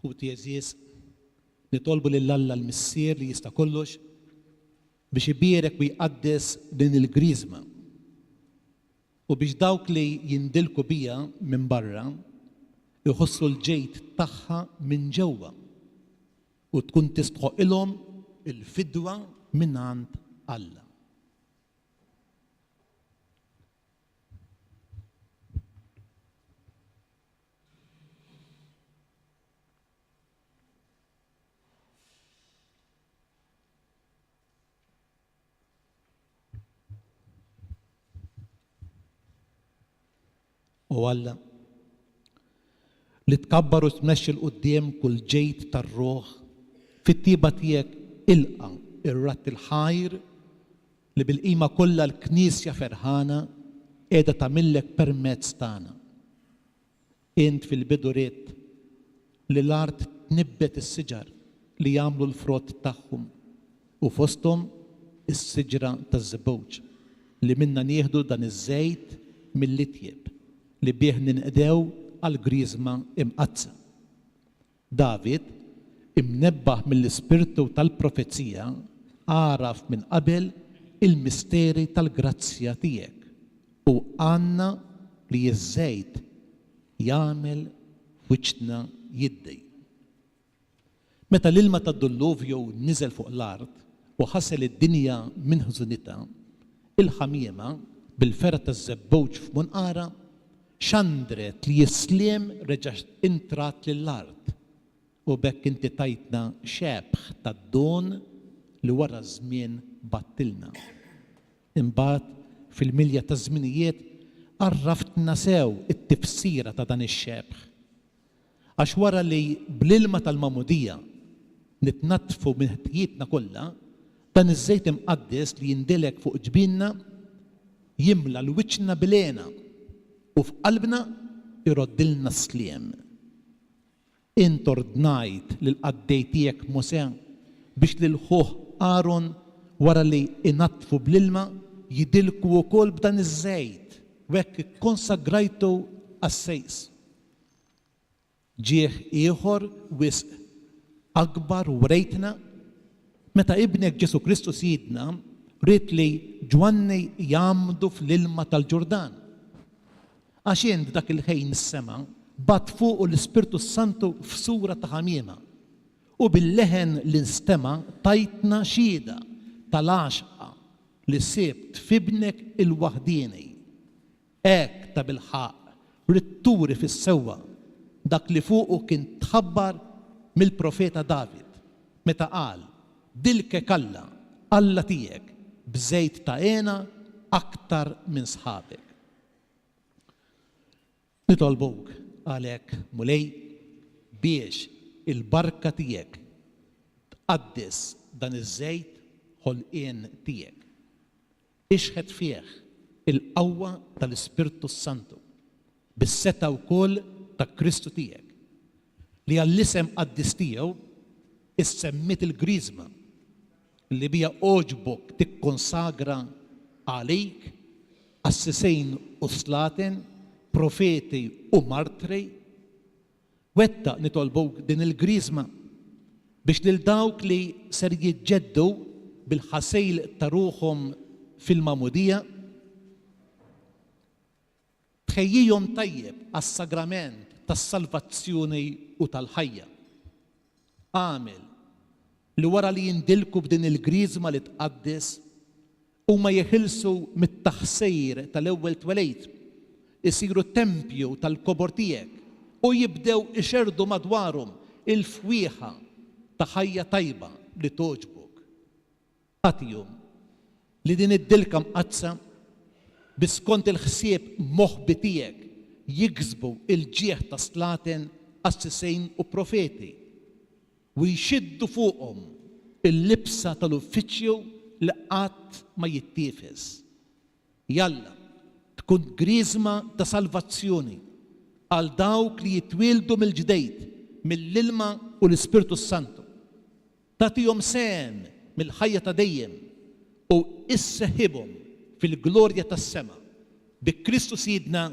Ħuti għeżież, nitolbu lil Alla l-Missier li jista' kollox biex ibierek u jqaddes din il-Griżma u biex dawk li jindilku biha minn barra jħossu l-ġid tagħha minn ġewwa u tkun tistħoqilhom il-fidwa mingħand Alla. O Alla, li tkabbar u tmexxi 'l quddiem kull ġid tar-ruħ, fit-tjieba tiegħek ilqa' r-radd il-ħajr li bil-qima kollha l-Knisja ferħana qiegħda tagħmillek permezz tagħna. Int fil-bidu ridt li l-art tnibbet is-siġar li jagħmlu l-frott tagħhom, u fosthom is-siġra taż-żebbuġ, li minnha nieħdu dan iż-żejt mill-itjeb li bih ninqdew għall-Griżma Imqaddsa. David, imnebbaħ mill-ispirtu tal-profezija, għaraf minn qabel il-misteri tal-grazzja tiegħek u għanna li ż-żejt jagħmel f'wiċċna jiddi. Meta l-ilma tad-dulluvju niżel fuq l-art u ħasel id-dinja minn ħżunitha, il-ħamiema, bil-fergħa taż-żebbuġ f'munqarha, xandret li s-sliem reġa' intrat lill-art, u b'hekk inti tajtna xebh tad-don li wara ż-żmien bgħattilna. Imbagħad, fil-milja taż-żminijiet, għarraftna sew it-tifsira ta' dan ix-xebh. Għax wara li bl-ilma tal-magħmudija nitnaddfu minn ħtijietna kollha, dan iż-żejt imqaddes li jindilek fuq ġbinna jimla 'l wiċċna bil-hena u f'qalbna jroddilna s-sliem. Int ordnajt lill-qaddej tiegħek Mosè biex lil ħuh Aron wara li inaddfu bl-ilma jidilku wkoll b'dan iż-żejt u hekk ikkonsagrajtu għas-sejs. Ġieħ ieħor wisq akbar wrejtna meta Ibnek Ġesù Kristu Sidna ried li Ġwanni jgħammdu fl-ilma tal-Ġurdan. Għax int dak il-ħin mis-sema bgħatt fuqu l-Ispirtu s-Santu f'sura ta' ħamiema, u bil-leħen li nstema' tajtna xhieda tal-għaxqa li sibt f'Ibnek il-waħdieni. Hekk tabilħaqq ridt turi fis-sewwa dak li fuqu kien tħabbar mill-profeta David, meta qal, 'Dilkek Alla, Alla tiegħek, b'żejt ta' hena aktar minn sħabek. Nitolbuk għalhekk, Mulej, biex il-barka tiegħek tqaddes dan iż-żejt ħolqien tiegħek. Ixħet fih il-qawwa tal-Ispirtu s-Santu, bis-setgħa wkoll ta' Kristu tiegħek, li għall-isem qaddis tiegħu issemmiet il-Griżma, li biha għoġbok tikkonsagra għalik qassisejn u slaten, profeti u martri, Wettaq, nitolbuk, din il-Griżma biex lil dawk li ser jiġġeddu bil-ħasil ta' ruħhom fil-Magħmudija, tħejjihom tajjeb għas-sagrament tas-salvazzjoni u tal-ħajja. Agħmel li wara li jindilku b'din il-Griżma li tqaddes, huma jeħilsu mit-taħsir tal-ewwel twelid, isiru tempju tal-kobor tiegħek u jibdew ixerrdu madwarhom il-fwieħa ta' ħajja tajba li togħġbok. Agħtihom li din id-dilka mqaddsa bi skont il-ħsieb moħbi tiegħek jiksbu l-ġieħ ta' slaten, qassisejn u profeti, u jxiddu fuqhom il-libsa tal-uffiċċju li qatt ma jittiefes. Jalla tkun griżma ta' salvazzjoni għal dawk li jitwieldu mill-ġdeid mill-ilma u l-Ispirtu s-Santu. Tagħtihom sehem mill-ħajja ta' dejjem u isseħibhom fil-glorja tas-sema. Bi Kristu Sidna.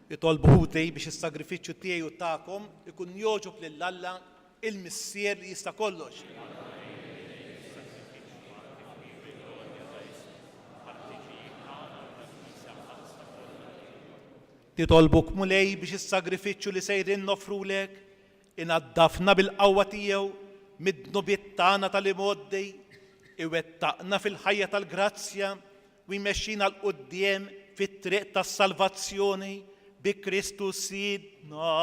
Itolbu ħuti biex is-sagrifiċċju tiegħi u tagħkom ikun jogħġob lil Alla il-Missier li jista' kollox. Nitolbuk Mulej biex is-sagrifiċċju li sejrin noffrulek inaddafna bil-qawwa tiegħu mid-dnubiet tagħna tal-imgħoddi, iwettaqna fil-ħajja tal-grazzja u jmexxina 'l quddiem fit-triq tas-salvazzjoni bi Kristu Sidna.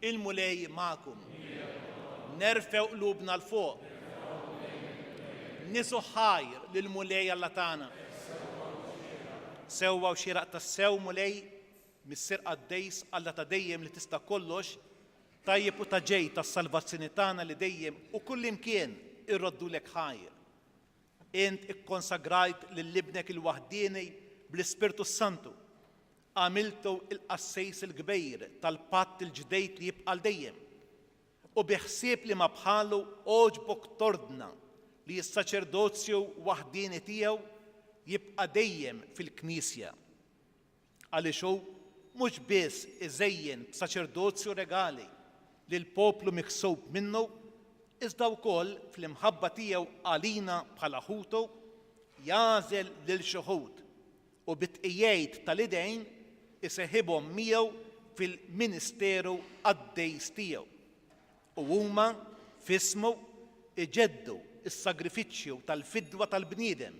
Il-Mulej magħkom. Nerfgħu qlubna 'l fuq. Niżu ħajr lill-Mulej Alla tagħna. Sewwa u xieraq tassew, Mulej, Missier qaddejs, Alla ta' dejjem li tista' kollox, Tajjeb u ta' ġej tas-salvazzjoni tagħna li dejjem u kullimkien irroddulek ħajr. Int ikkonsagrajt lil Ibnek il-waħdieni bl-Ispirtu s-Santu, għamiltu il-Qassejs il-Kbir tal-patt il-ġdeid li jibqa' għal dejjem, u bi ħsieb li ma bħalu għoġbok tordna li s-saċerdozju waħdieni tiegħu jibqa' dejjem fil-Knisja. Għaliex hu mhux biss iżejjen b'saċerdozju regali lill-poplu miksub minnu, iżda wkoll fl-imħabba tiegħu għalina bħala ħutu, jagħżel lil xi wħud u bit-tqigħid tal-idejn iseħibhom miegħu fil-ministeru qaddejs tiegħu. U huma, f'ismu, iġeddu s-sagrifiċċju tal-fidwa tal-bniedem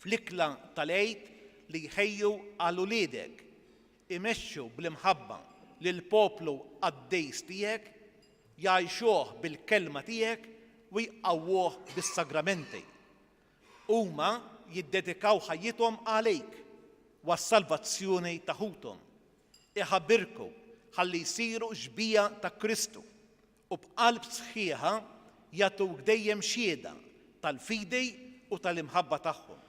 fl-ikla tal-Għid li jħejju għal uliedek, imexxu bl-imħabba lill-poplu qaddis tiegħek, jgħajxuh bil-kelma tiegħek u jqawwuh bis-sagramenti. Huma jiddedikaw ħajjithom għalik u għas-salvazzjoni ta' ħuthom. Iħabirku ħalli jsiru xbieha ta' Kristu u b'qalb sħiħa jagħtuk dejjem xhieda tal-fidi u tal-imħabba tagħhom.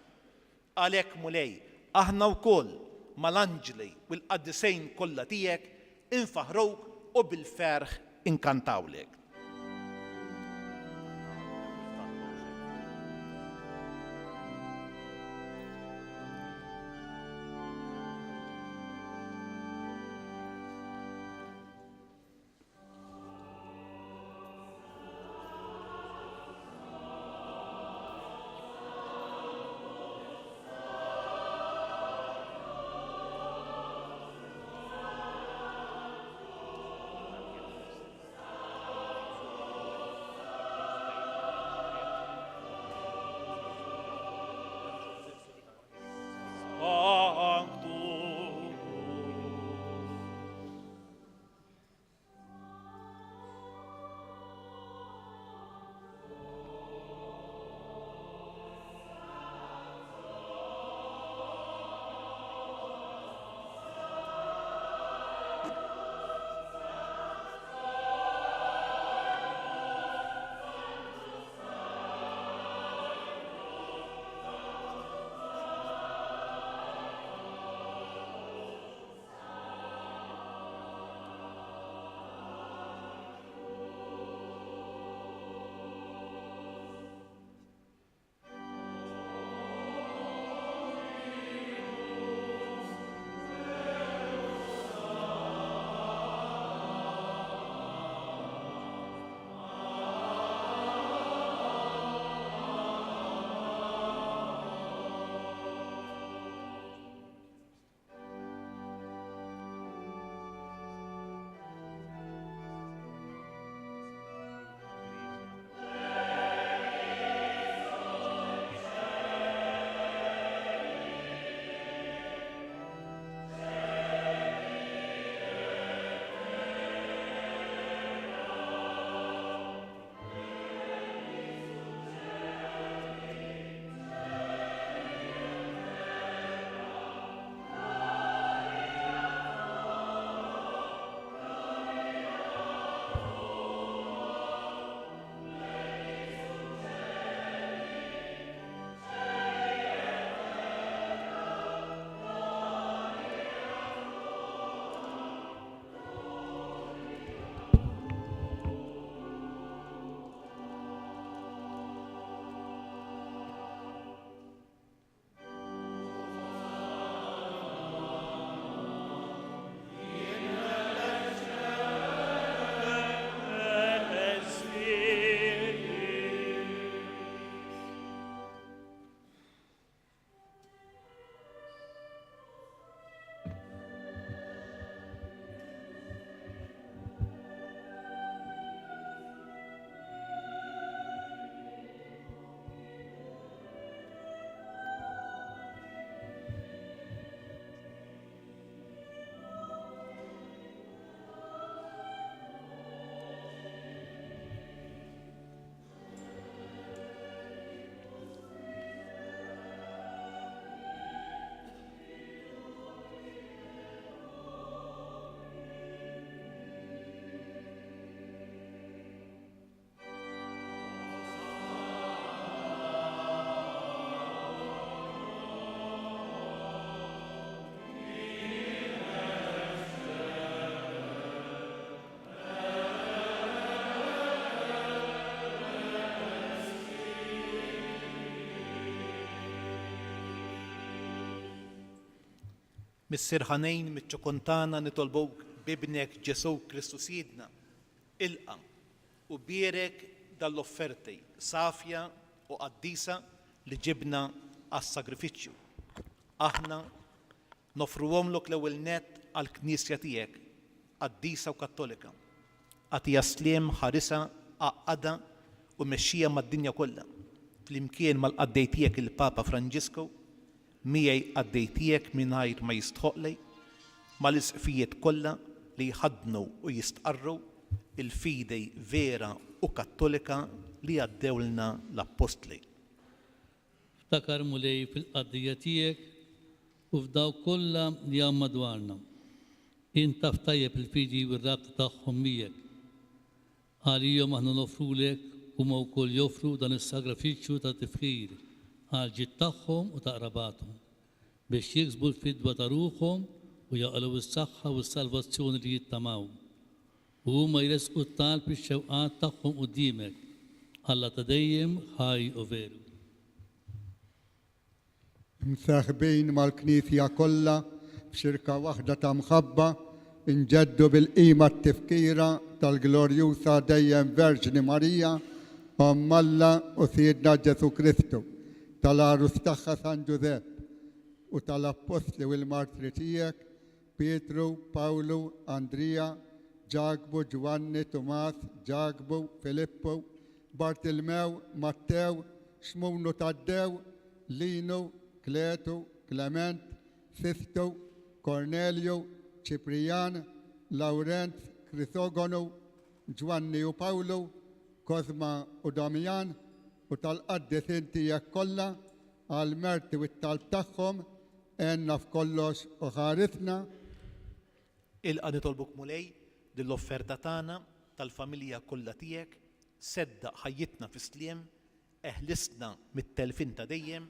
Għalhekk, Mulej, aħna wkoll mal-anġli u l-qaddisejn kollha tiegħek infaħħruk u bil-ferħ inkantawlek. Missier ħanin, miċ-ċokon tagħna nitolbuk b'Ibnek Ġesù Kristu Sidna, ilqa' u bierek dan l-offerti safja u qaddisa li ġibna għas-sagrifiċċju. Aħna noffruhomlok l-ewwel nett għall-Knisja tiegħek qaddisa u kattolika. Agħtiha s-sliem, ħarisha, għaqqadha u mexxiha mad-dinja kollha, flimkien mal-qaddej tiegħek il-Papa Franġisku, Miegħi qaddej tiegħek mingħajr ma jistħoqqli, mal-isqfijiet kollha li jħaddnu u jistqarru l-fidi vera u kattolika li għaddewlna l-Appostli.
Ftakar, Mulej, fil-qaddejja tiegħek u f'dawk kollha li hawn madwarna. Int taf tajjeb il-fidi u r-rabta tagħhom miegħek. Għalihom aħna noffrulek, huma wkoll joffru dan is-sagrifiċċju ta' tifħir għall-ġid tagħhom u ta' qrabathom, biex jiksbu l-fidwa ta' ruħhom u jaqilgħu s-saħħa u s-salvazzjoni li jittamaw. U huma jressqu t-talb ix-xewqat tagħhom quddiemek, Alla ta' dejjem, ħaj u veru.
Imseħbin mal-Knisja kollha f'xirka waħda ta' mħabba, inġeddu bil-qima t-tifkira tal-Glorjusa Dejjem Verġni Marija, Omm Alla u Sidna Ġesù Kristu, tal-Għarus tagħha San Ġużepp, u tal-Appostli u l-Martri tiegħek, Pietru, Pawlu, Andrija, Ġakbu, Ġwanni, Tumas, Ġakbu, Filippu, Bartilmew, Mattew, Xmun u Taddew, Linu, Kletu, Klement, Sistu, Kornelju, Ċiprijan, Lawrenz, Krisogonu, Ġwanni u Pawlu, Kosma u Damjan, u tal-qaddisin tiegħek kollha, għall-merti u t-talb tagħhom, għenna f'kollox u ħarisna.
Ilqa' nitolbuk Mulej din l-offerta tagħna tal-familja kollha tiegħek, seddaq ħajjitna fis-sliem, eħlisna mit-telfien ta' dejjem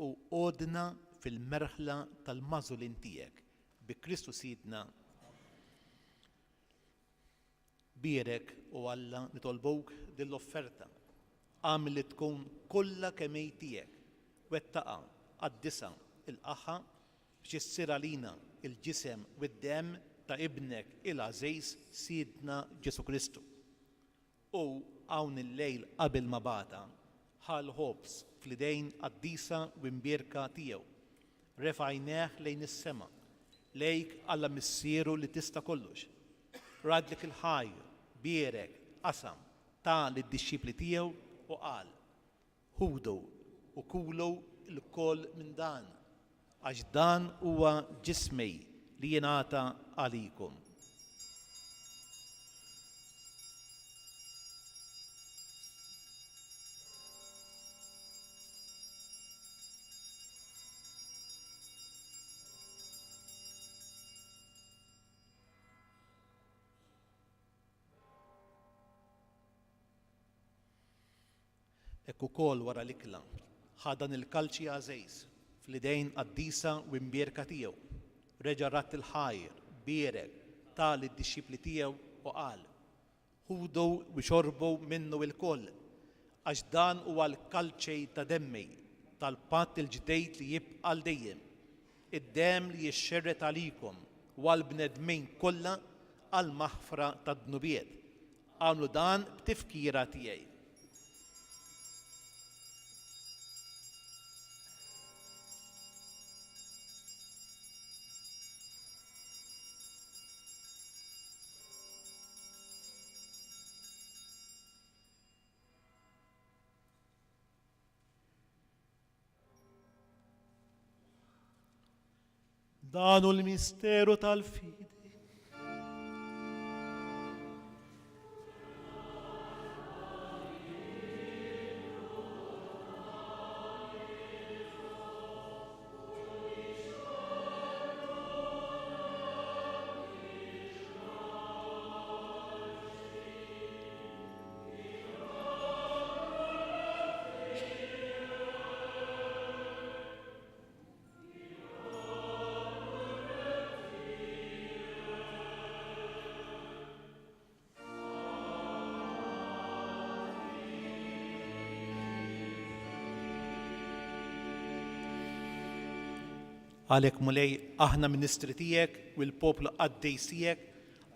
u għodna fil-merħla tal-magħżulin tiegħek. Bi Kristu Sidna. Bierek, o Alla, nitolbuk din l-offerta. Agħmel li tkun kollha kemm hi tiegħek. Wettaqha, qaddisha, ilqagħha biex issir għalina l-ġisem u d-demm ta' Ibnek il-għażiż Sidna Ġesù Kristu. U hawn il-lejl qabel ma bagħatha, ħa l-ħobż fl-idejn qaddisa u imbierka tiegħu, refa' għajnejh lejn is-sema, lejk Alla Missieru li tista' kollox. Raddlek il-ħajr, bierek, qasam, ta lid-dixxipli tiegħu u qal, Ħudu u kulu lkoll minn dan, għax dan huwa ġismi li jingħata għalikom. Hekk ukoll wara l-ikla, ħa dan il-kalċi għażiż fl-idejn qaddisa u imbierka tiegħu, reġa' radd il-ħajr, bierek, ta lid-dixxipli tiegħu u qal, Ħudu u xorbu minnu ilkoll, għax dan huwa l-kalċi ta' demmi, tal-patt il-ġdid li jibqa' għal dejjem, id-demm li jixxerred għalikom u għall-bnedmin kollha għall-maħfra tad-dnubiet. Agħmlu dan b'tifkira tiegħi. Dan hu l-misteru tal-fidi. Għalhekk, Mulej, aħna ministri tiegħek u l-poplu qaddis tiegħek,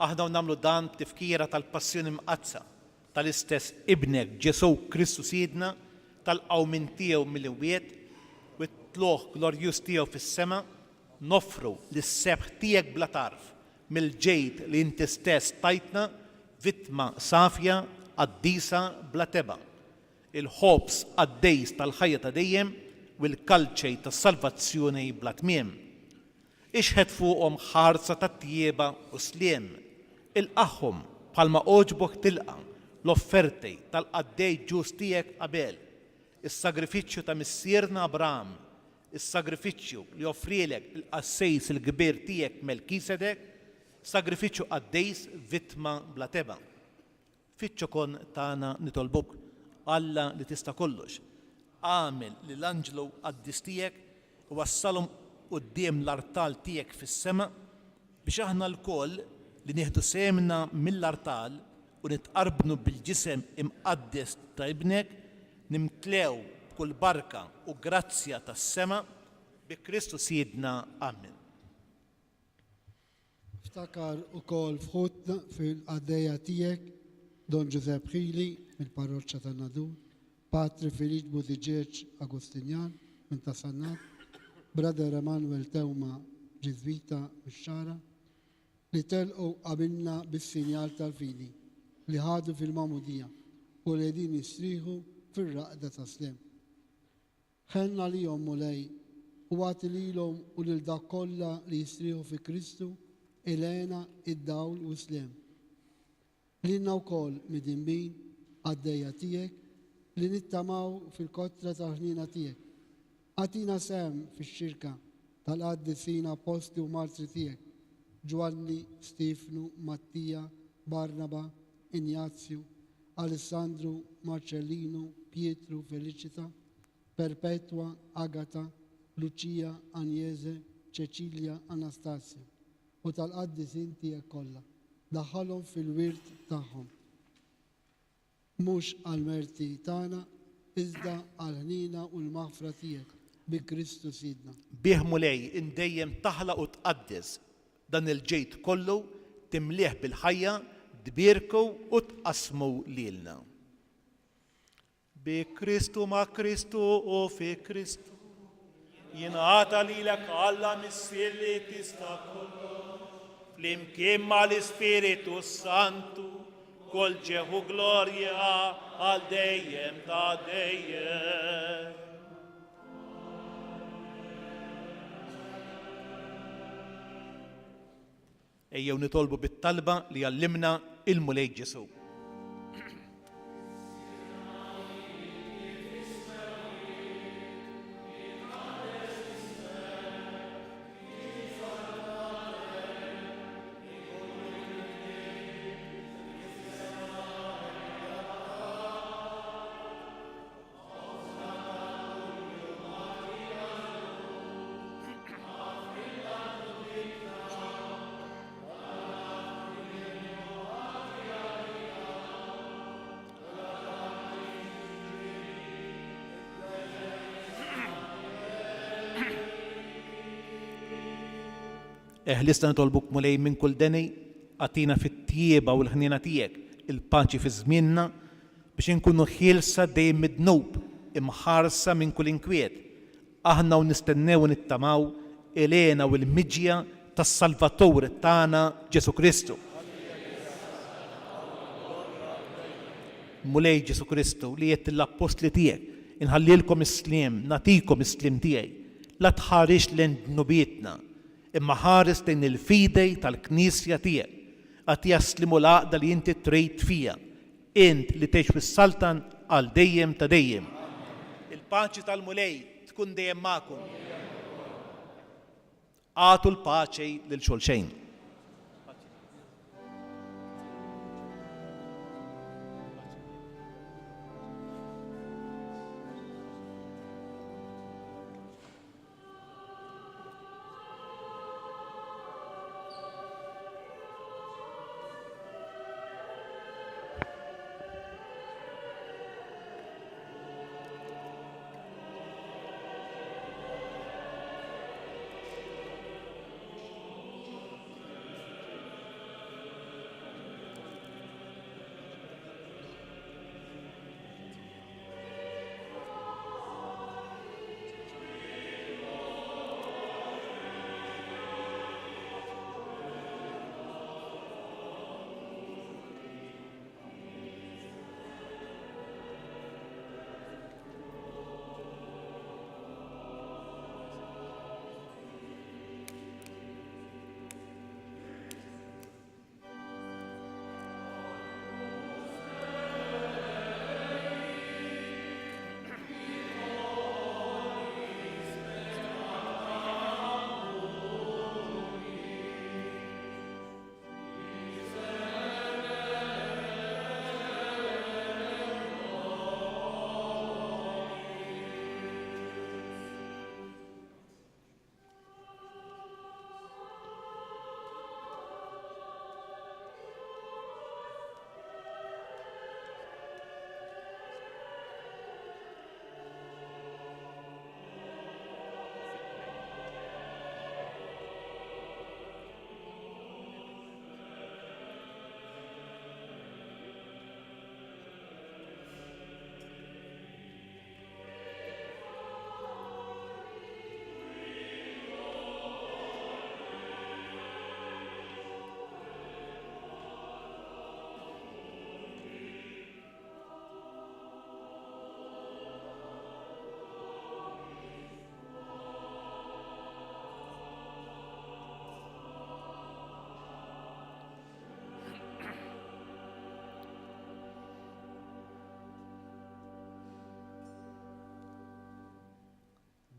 aħna u nagħmlu dan b'tifkira tal-Passjoni Mqaddsa tal-istess Ibnek Ġesù Kristu Sidna, tal-qawmien tiegħu mill-imwiet u t-tlugħ glorjuż tiegħu fis-sema, noffru lis-sebħ tiegħek bla tarf mill-ġid li inti stess tajtna, vittma safja, qaddisa, bla tebgħa. il-ħobż qaddejs tal-ħajja ta' dejjem u l-kalċej tas-salvazzjoni bla tmiem. Ixħet fuqhom ħarsa ta' tjieba u sliem. Ilqagħhom bħalma għoġbok tilqa' l-offerti tal-qaddej ġust tiegħek Abel, is-sagrifiċċju ta' missierna Abraham, is-sagrifiċċju li offrielek il-qassejs il-kbir tiegħek Melkisedek, sagrifiċċju qaddejs, vittma bla tebgħa. Fiċ-ċokon tagħna nitolbuk, Alla li tista' kollox, agħmel li l-anġlu qaddis tiegħek iwassalhom quddiem l-artal tiegħek fis-sema, biex aħna lkoll li nieħdu sehemna mill-artal u nitqarbnu bil-ġisem imqaddes ta' Ibnek, nimtlew b'kull barka u grazzja tas-sema, bi Kristu Sidna. Amen.
Ftakar ukoll f'ħutna fil-qaddejja tiegħek Don Ġużepp Hili mill-Parroċċa tan-Nadur, Patri Filiċ Buttigieg Agostinjan minn Ta' Sannat, Brother Emanuel Teuma Ġiżwita mix-Xagħra, li telqu qabilna bis-sinjal tal-fidi li ħadu fil-magħmudija u li qegħdin jistrieħu fir-raqda tas-sliem. Ħenn għalihom, Mulej, u agħti lilhom u lil dawk kollha li jistrieħu fi Kristu il-hena, id-dawl u s-sliem. Lilna wkoll, midinbin, qaddejja tiegħek, li nittamaw fil-kotra tal-ħniena tiegħek, agħtina sehem fix-xirka tal-qaddisin appostli u martri tiegħek, Ġwanni, Stiefnu, Mattija, Barnaba, Injazju, Alessandru, Marċellinu, Pietru, Feliċita, Perpetwa, Agata, Luċija, Anjeze, Ċeċilja, Anastasja, u tal-qaddisin tiegħek kollha. Daħħalhom fil-wirt tagħhom. Mhux għall-merti tagħna, iżda għall-ħniena u l-maħfra tiegħek, bi Kristu Sidna.
Bih Mulej int dejjem taħlaq u tqaddes dan il-ġid kollu, timlieh bil-ħajja, tbierku u tqassmu lilna. Bi Kristu, ma' Kristu u fi Kristu, jingħata lilek Alla Missier li tista' kollox, flimkien mal-Ispiritu s-Santu, kull ġieħ u glorja għal dejjem ta' dejjem. Ejjew nitolbu bit-talba li għallimna il-Mulej Ġesù. Eħlisna nitolbuk Mulej minn kull deni, agħtina fit-tjieba u l-ħniena tiegħek il-paċi fi żmienna, biex inkunu ħielsa dejjem mid-dnub, imħarsa minn kull inkwiet, aħna u nistennew u nittamaw il-hena u l-miġja tas-Salvatur tagħna Ġesù Kristu. Mulej Ġesù Kristu, li għedt lill-appostli tiegħek, Inħallilkom is-sliem, nagħtikom is-sliem tiegħi, la tħarisx lejn dnubietna, imma ħares lejn il-fidej tal-Knisja tiegħek. Agħtiha s-sliem u l-għaqda li inti trid fiha, Int li tgħix fis-saltan għal dejjem ta' dejjem. Il-paċi tal-Mulej tkun dejjem magħkom. Agħtu l-paċi lil xulxejn.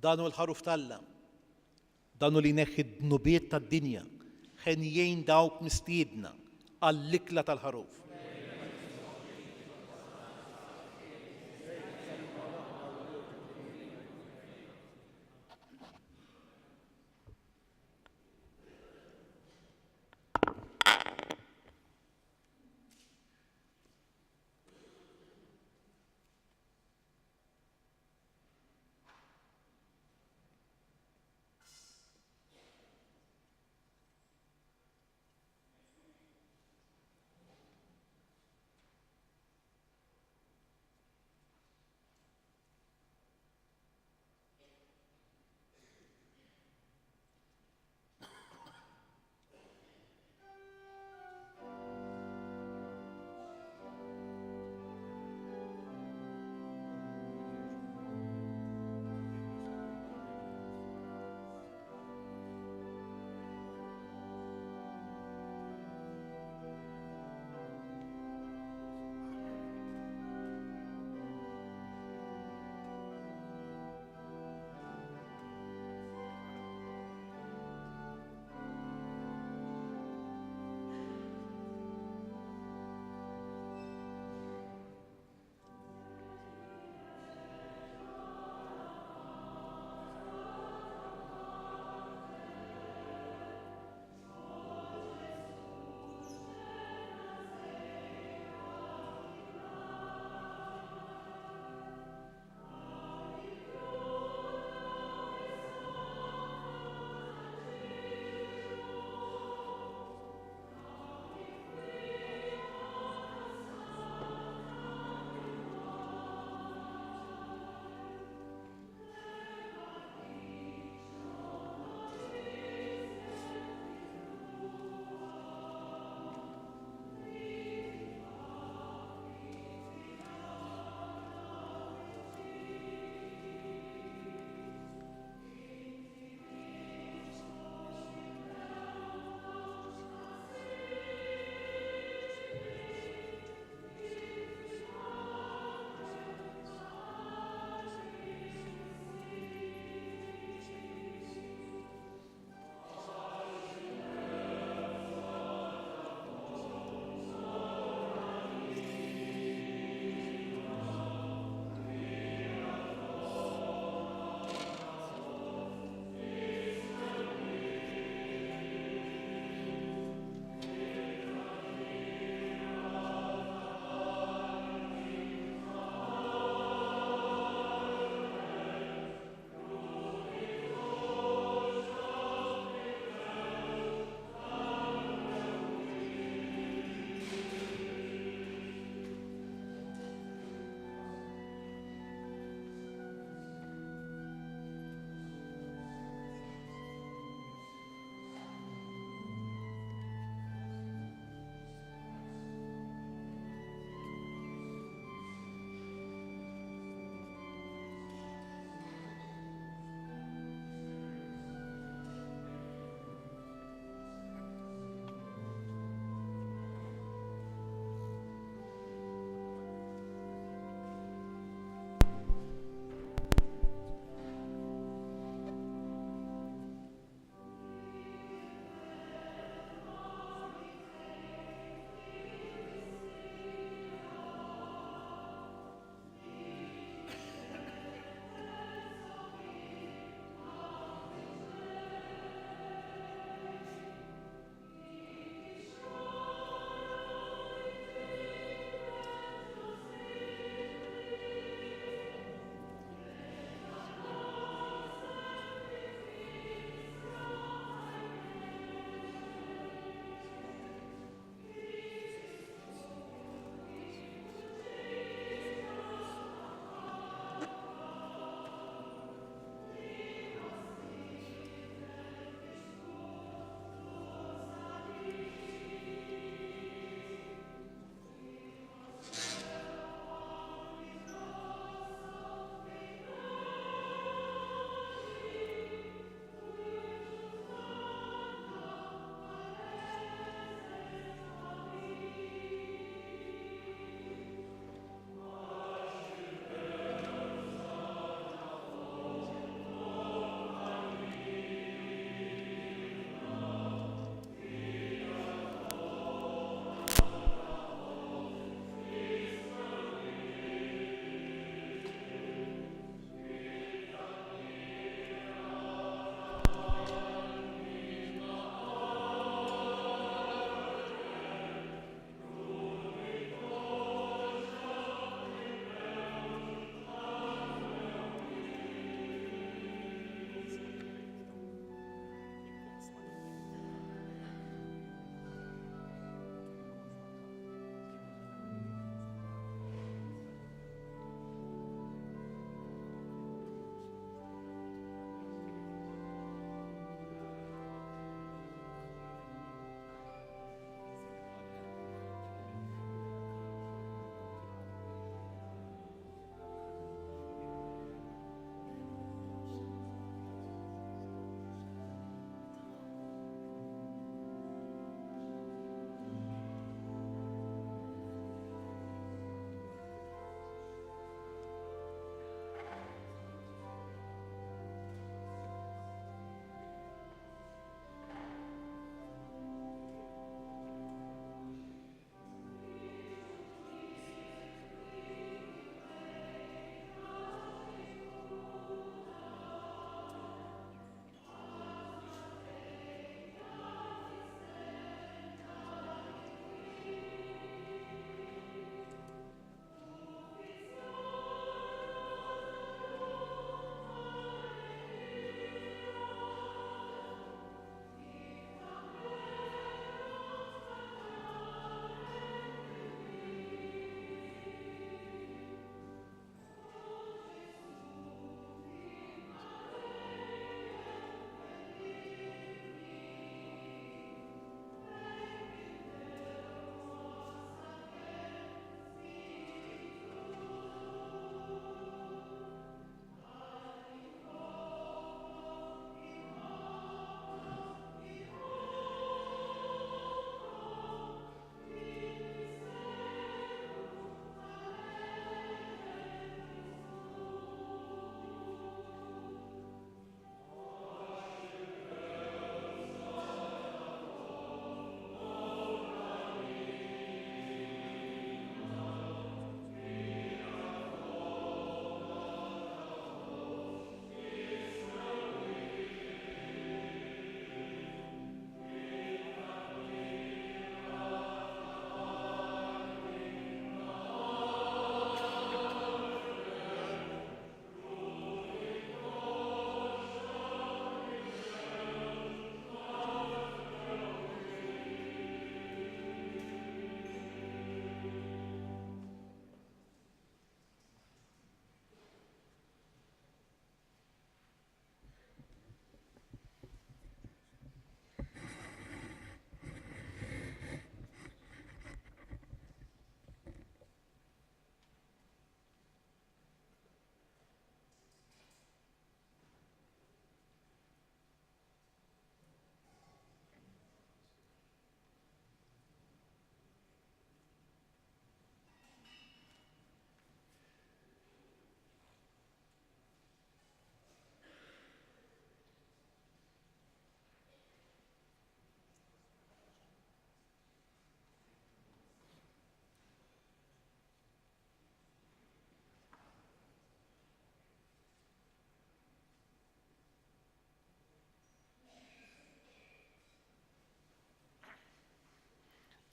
Dan hu l-Ħaruf t'Alla. Dan hu li jneħħi d-dnubiet tad-dinja. Henjin dawk mistiedna għall-ikla tal-Ħaruf.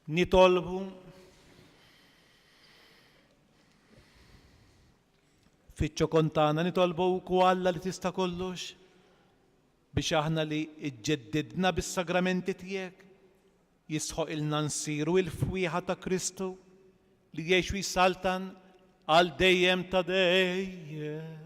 Nitolbu fiċ-ċokon tagħna nitolbuk o Alla li tista' kollox biex aħna li ġġeddidna bis-sagramenti tiegħek jistħoqilna nsiru l-fwieħa ta' Kristu li jgħix u jsaltan għal dejjem ta' dejjem.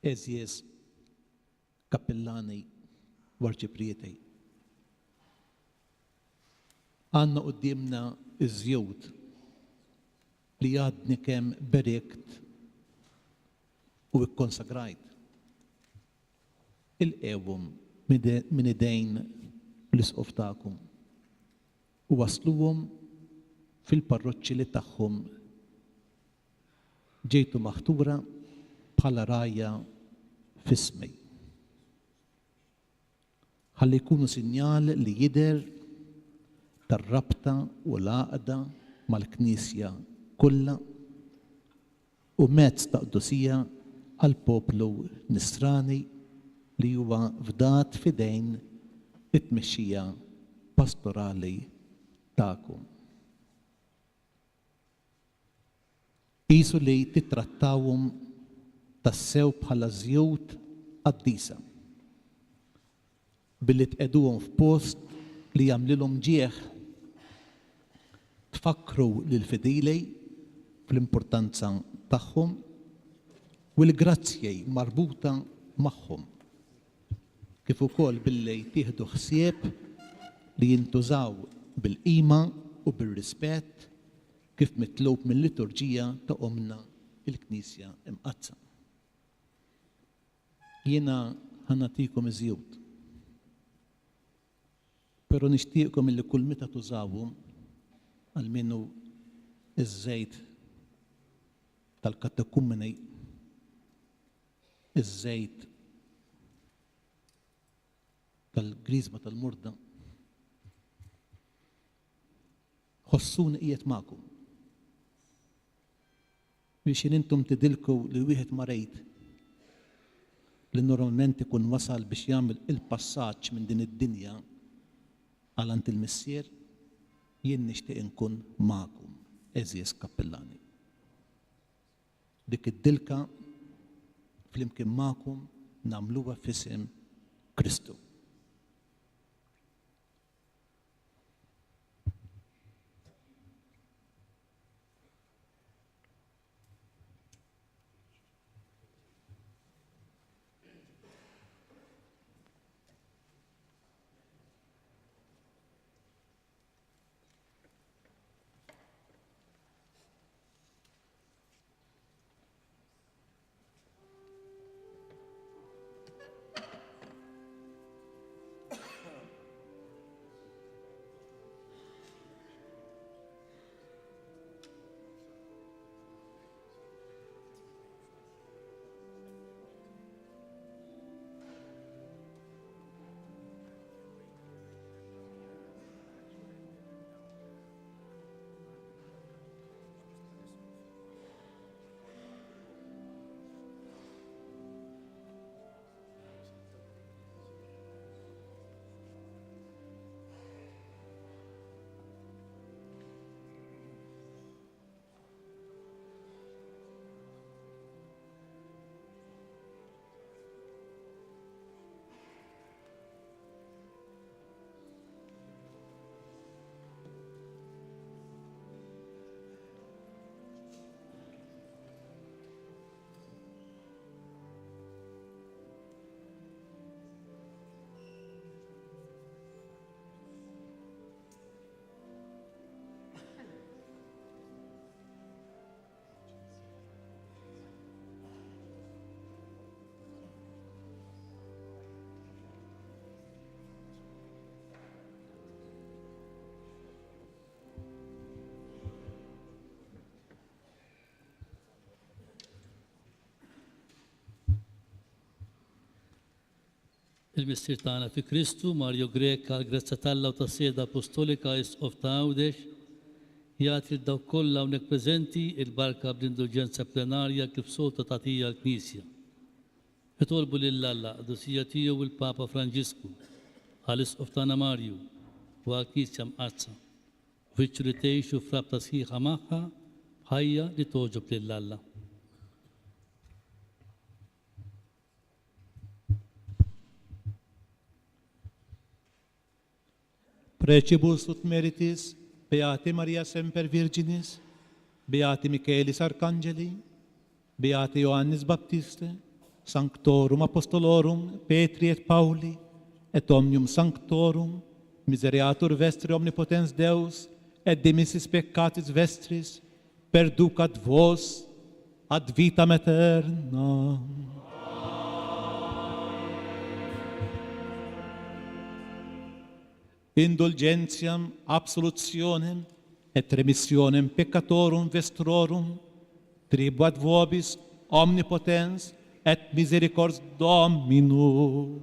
Għeżież kappillani u arċiprieti, għandna quddiemna ż-żjut li għadni kemm berikt u kkonsagrajt. Ilqewhom minn idejn l-isqof tagħkom u wassluhom fil-parroċċi li tagħhom Ġejtu maħtura bħala rgħajja f'ismi. Ħalli jkunu sinjal li jidher tar-rabta u l-għaqda mal-Knisja kollha u mezz ta' qdusija għall-poplu Nisrani li huwa fdat f'idejn it-tmexxija pastorali tagħkom. Qisu li tittrattawhom tassew bħala żjut qaddisa, billi tqegħduhom f'post li jagħmlilhom ġieħ. Tfakkru lill-fidili fl-importanza tagħhom u l-grazzji marbuta magħhom, kif ukoll billi tieħdu ħsieb li jintużaw bil-qima u bir-rispett kif mitlub mil-liturġija ta' Ommna l-Knisja Mqaddsa. Jiena ħa nagħtikom iż-żjut. Però nixtieqkom illi kull meta tużawhom, almenu iż-żejt tal-katekumeni, iż-żejt tal-griżma tal-murda, Ħossuni qiegħed magħkom. Biex jien intom tidilku lil wieħed marid li normalment ikun wasal biex jagħmel il-passaġġ minn din id-dinja għal għand il-Missier, jien nixtieq inkun magħkom, għeżież kappillani. Dik id-dilka flimkien magħkom nagħmluha f'isem Kristu.
Il-Missier tagħna fi Kristu, Mario Grech, għall-grazzja t'Alla u tas-Sjieda Apostolika Isqof ta' Għawdex, jagħti lil dawk kollha hawnhekk preżenti il-barka bl-indulġenza plenarja kif soltu tagħtiha l-Knisja. Nitolbu lil Alla, Qdusija Tiegħu il-Papa Franġisku, għall-Isqof tagħna Mario u għall-Knisja Mqaddsa, u fittxu li tgħixu f'rabta sħiħa magħha b'ħajja li togħġob lil Alla.
Precibus ut meritis, Beati Maria semper Virginis, Beati Michaelis Arcangeli, Beati Ioannis Baptiste, Sanctorum Apostolorum Petri et Pauli, et omnium sanctorum, misereatur vestri omnipotens Deus, et dimissis peccatis vestris, perducat vos ad vitam aeternam. Indulgentiam, absolutionem, et remissionem peccatorum vestrorum, tribuat vobis omnipotens et misericors Dominus.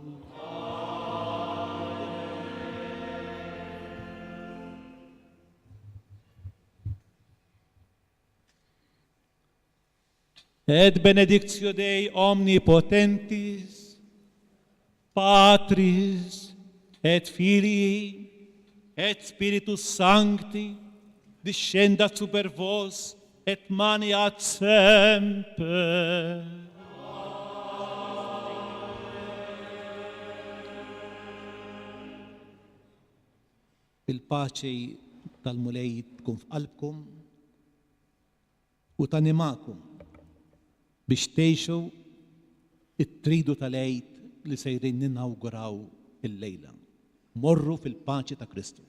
Et benedictio Dei omnipotentis, Patris et Filii et Spiritus Sancti discendat super vos et maneat semper. Il-paċi tal-Mulej tkun f'qalbkom u tanimakom biex tgħixu t-Tridu tal-Għid li sejrin ninawguraw illejla. Morru fil-paċi ta' Kristu.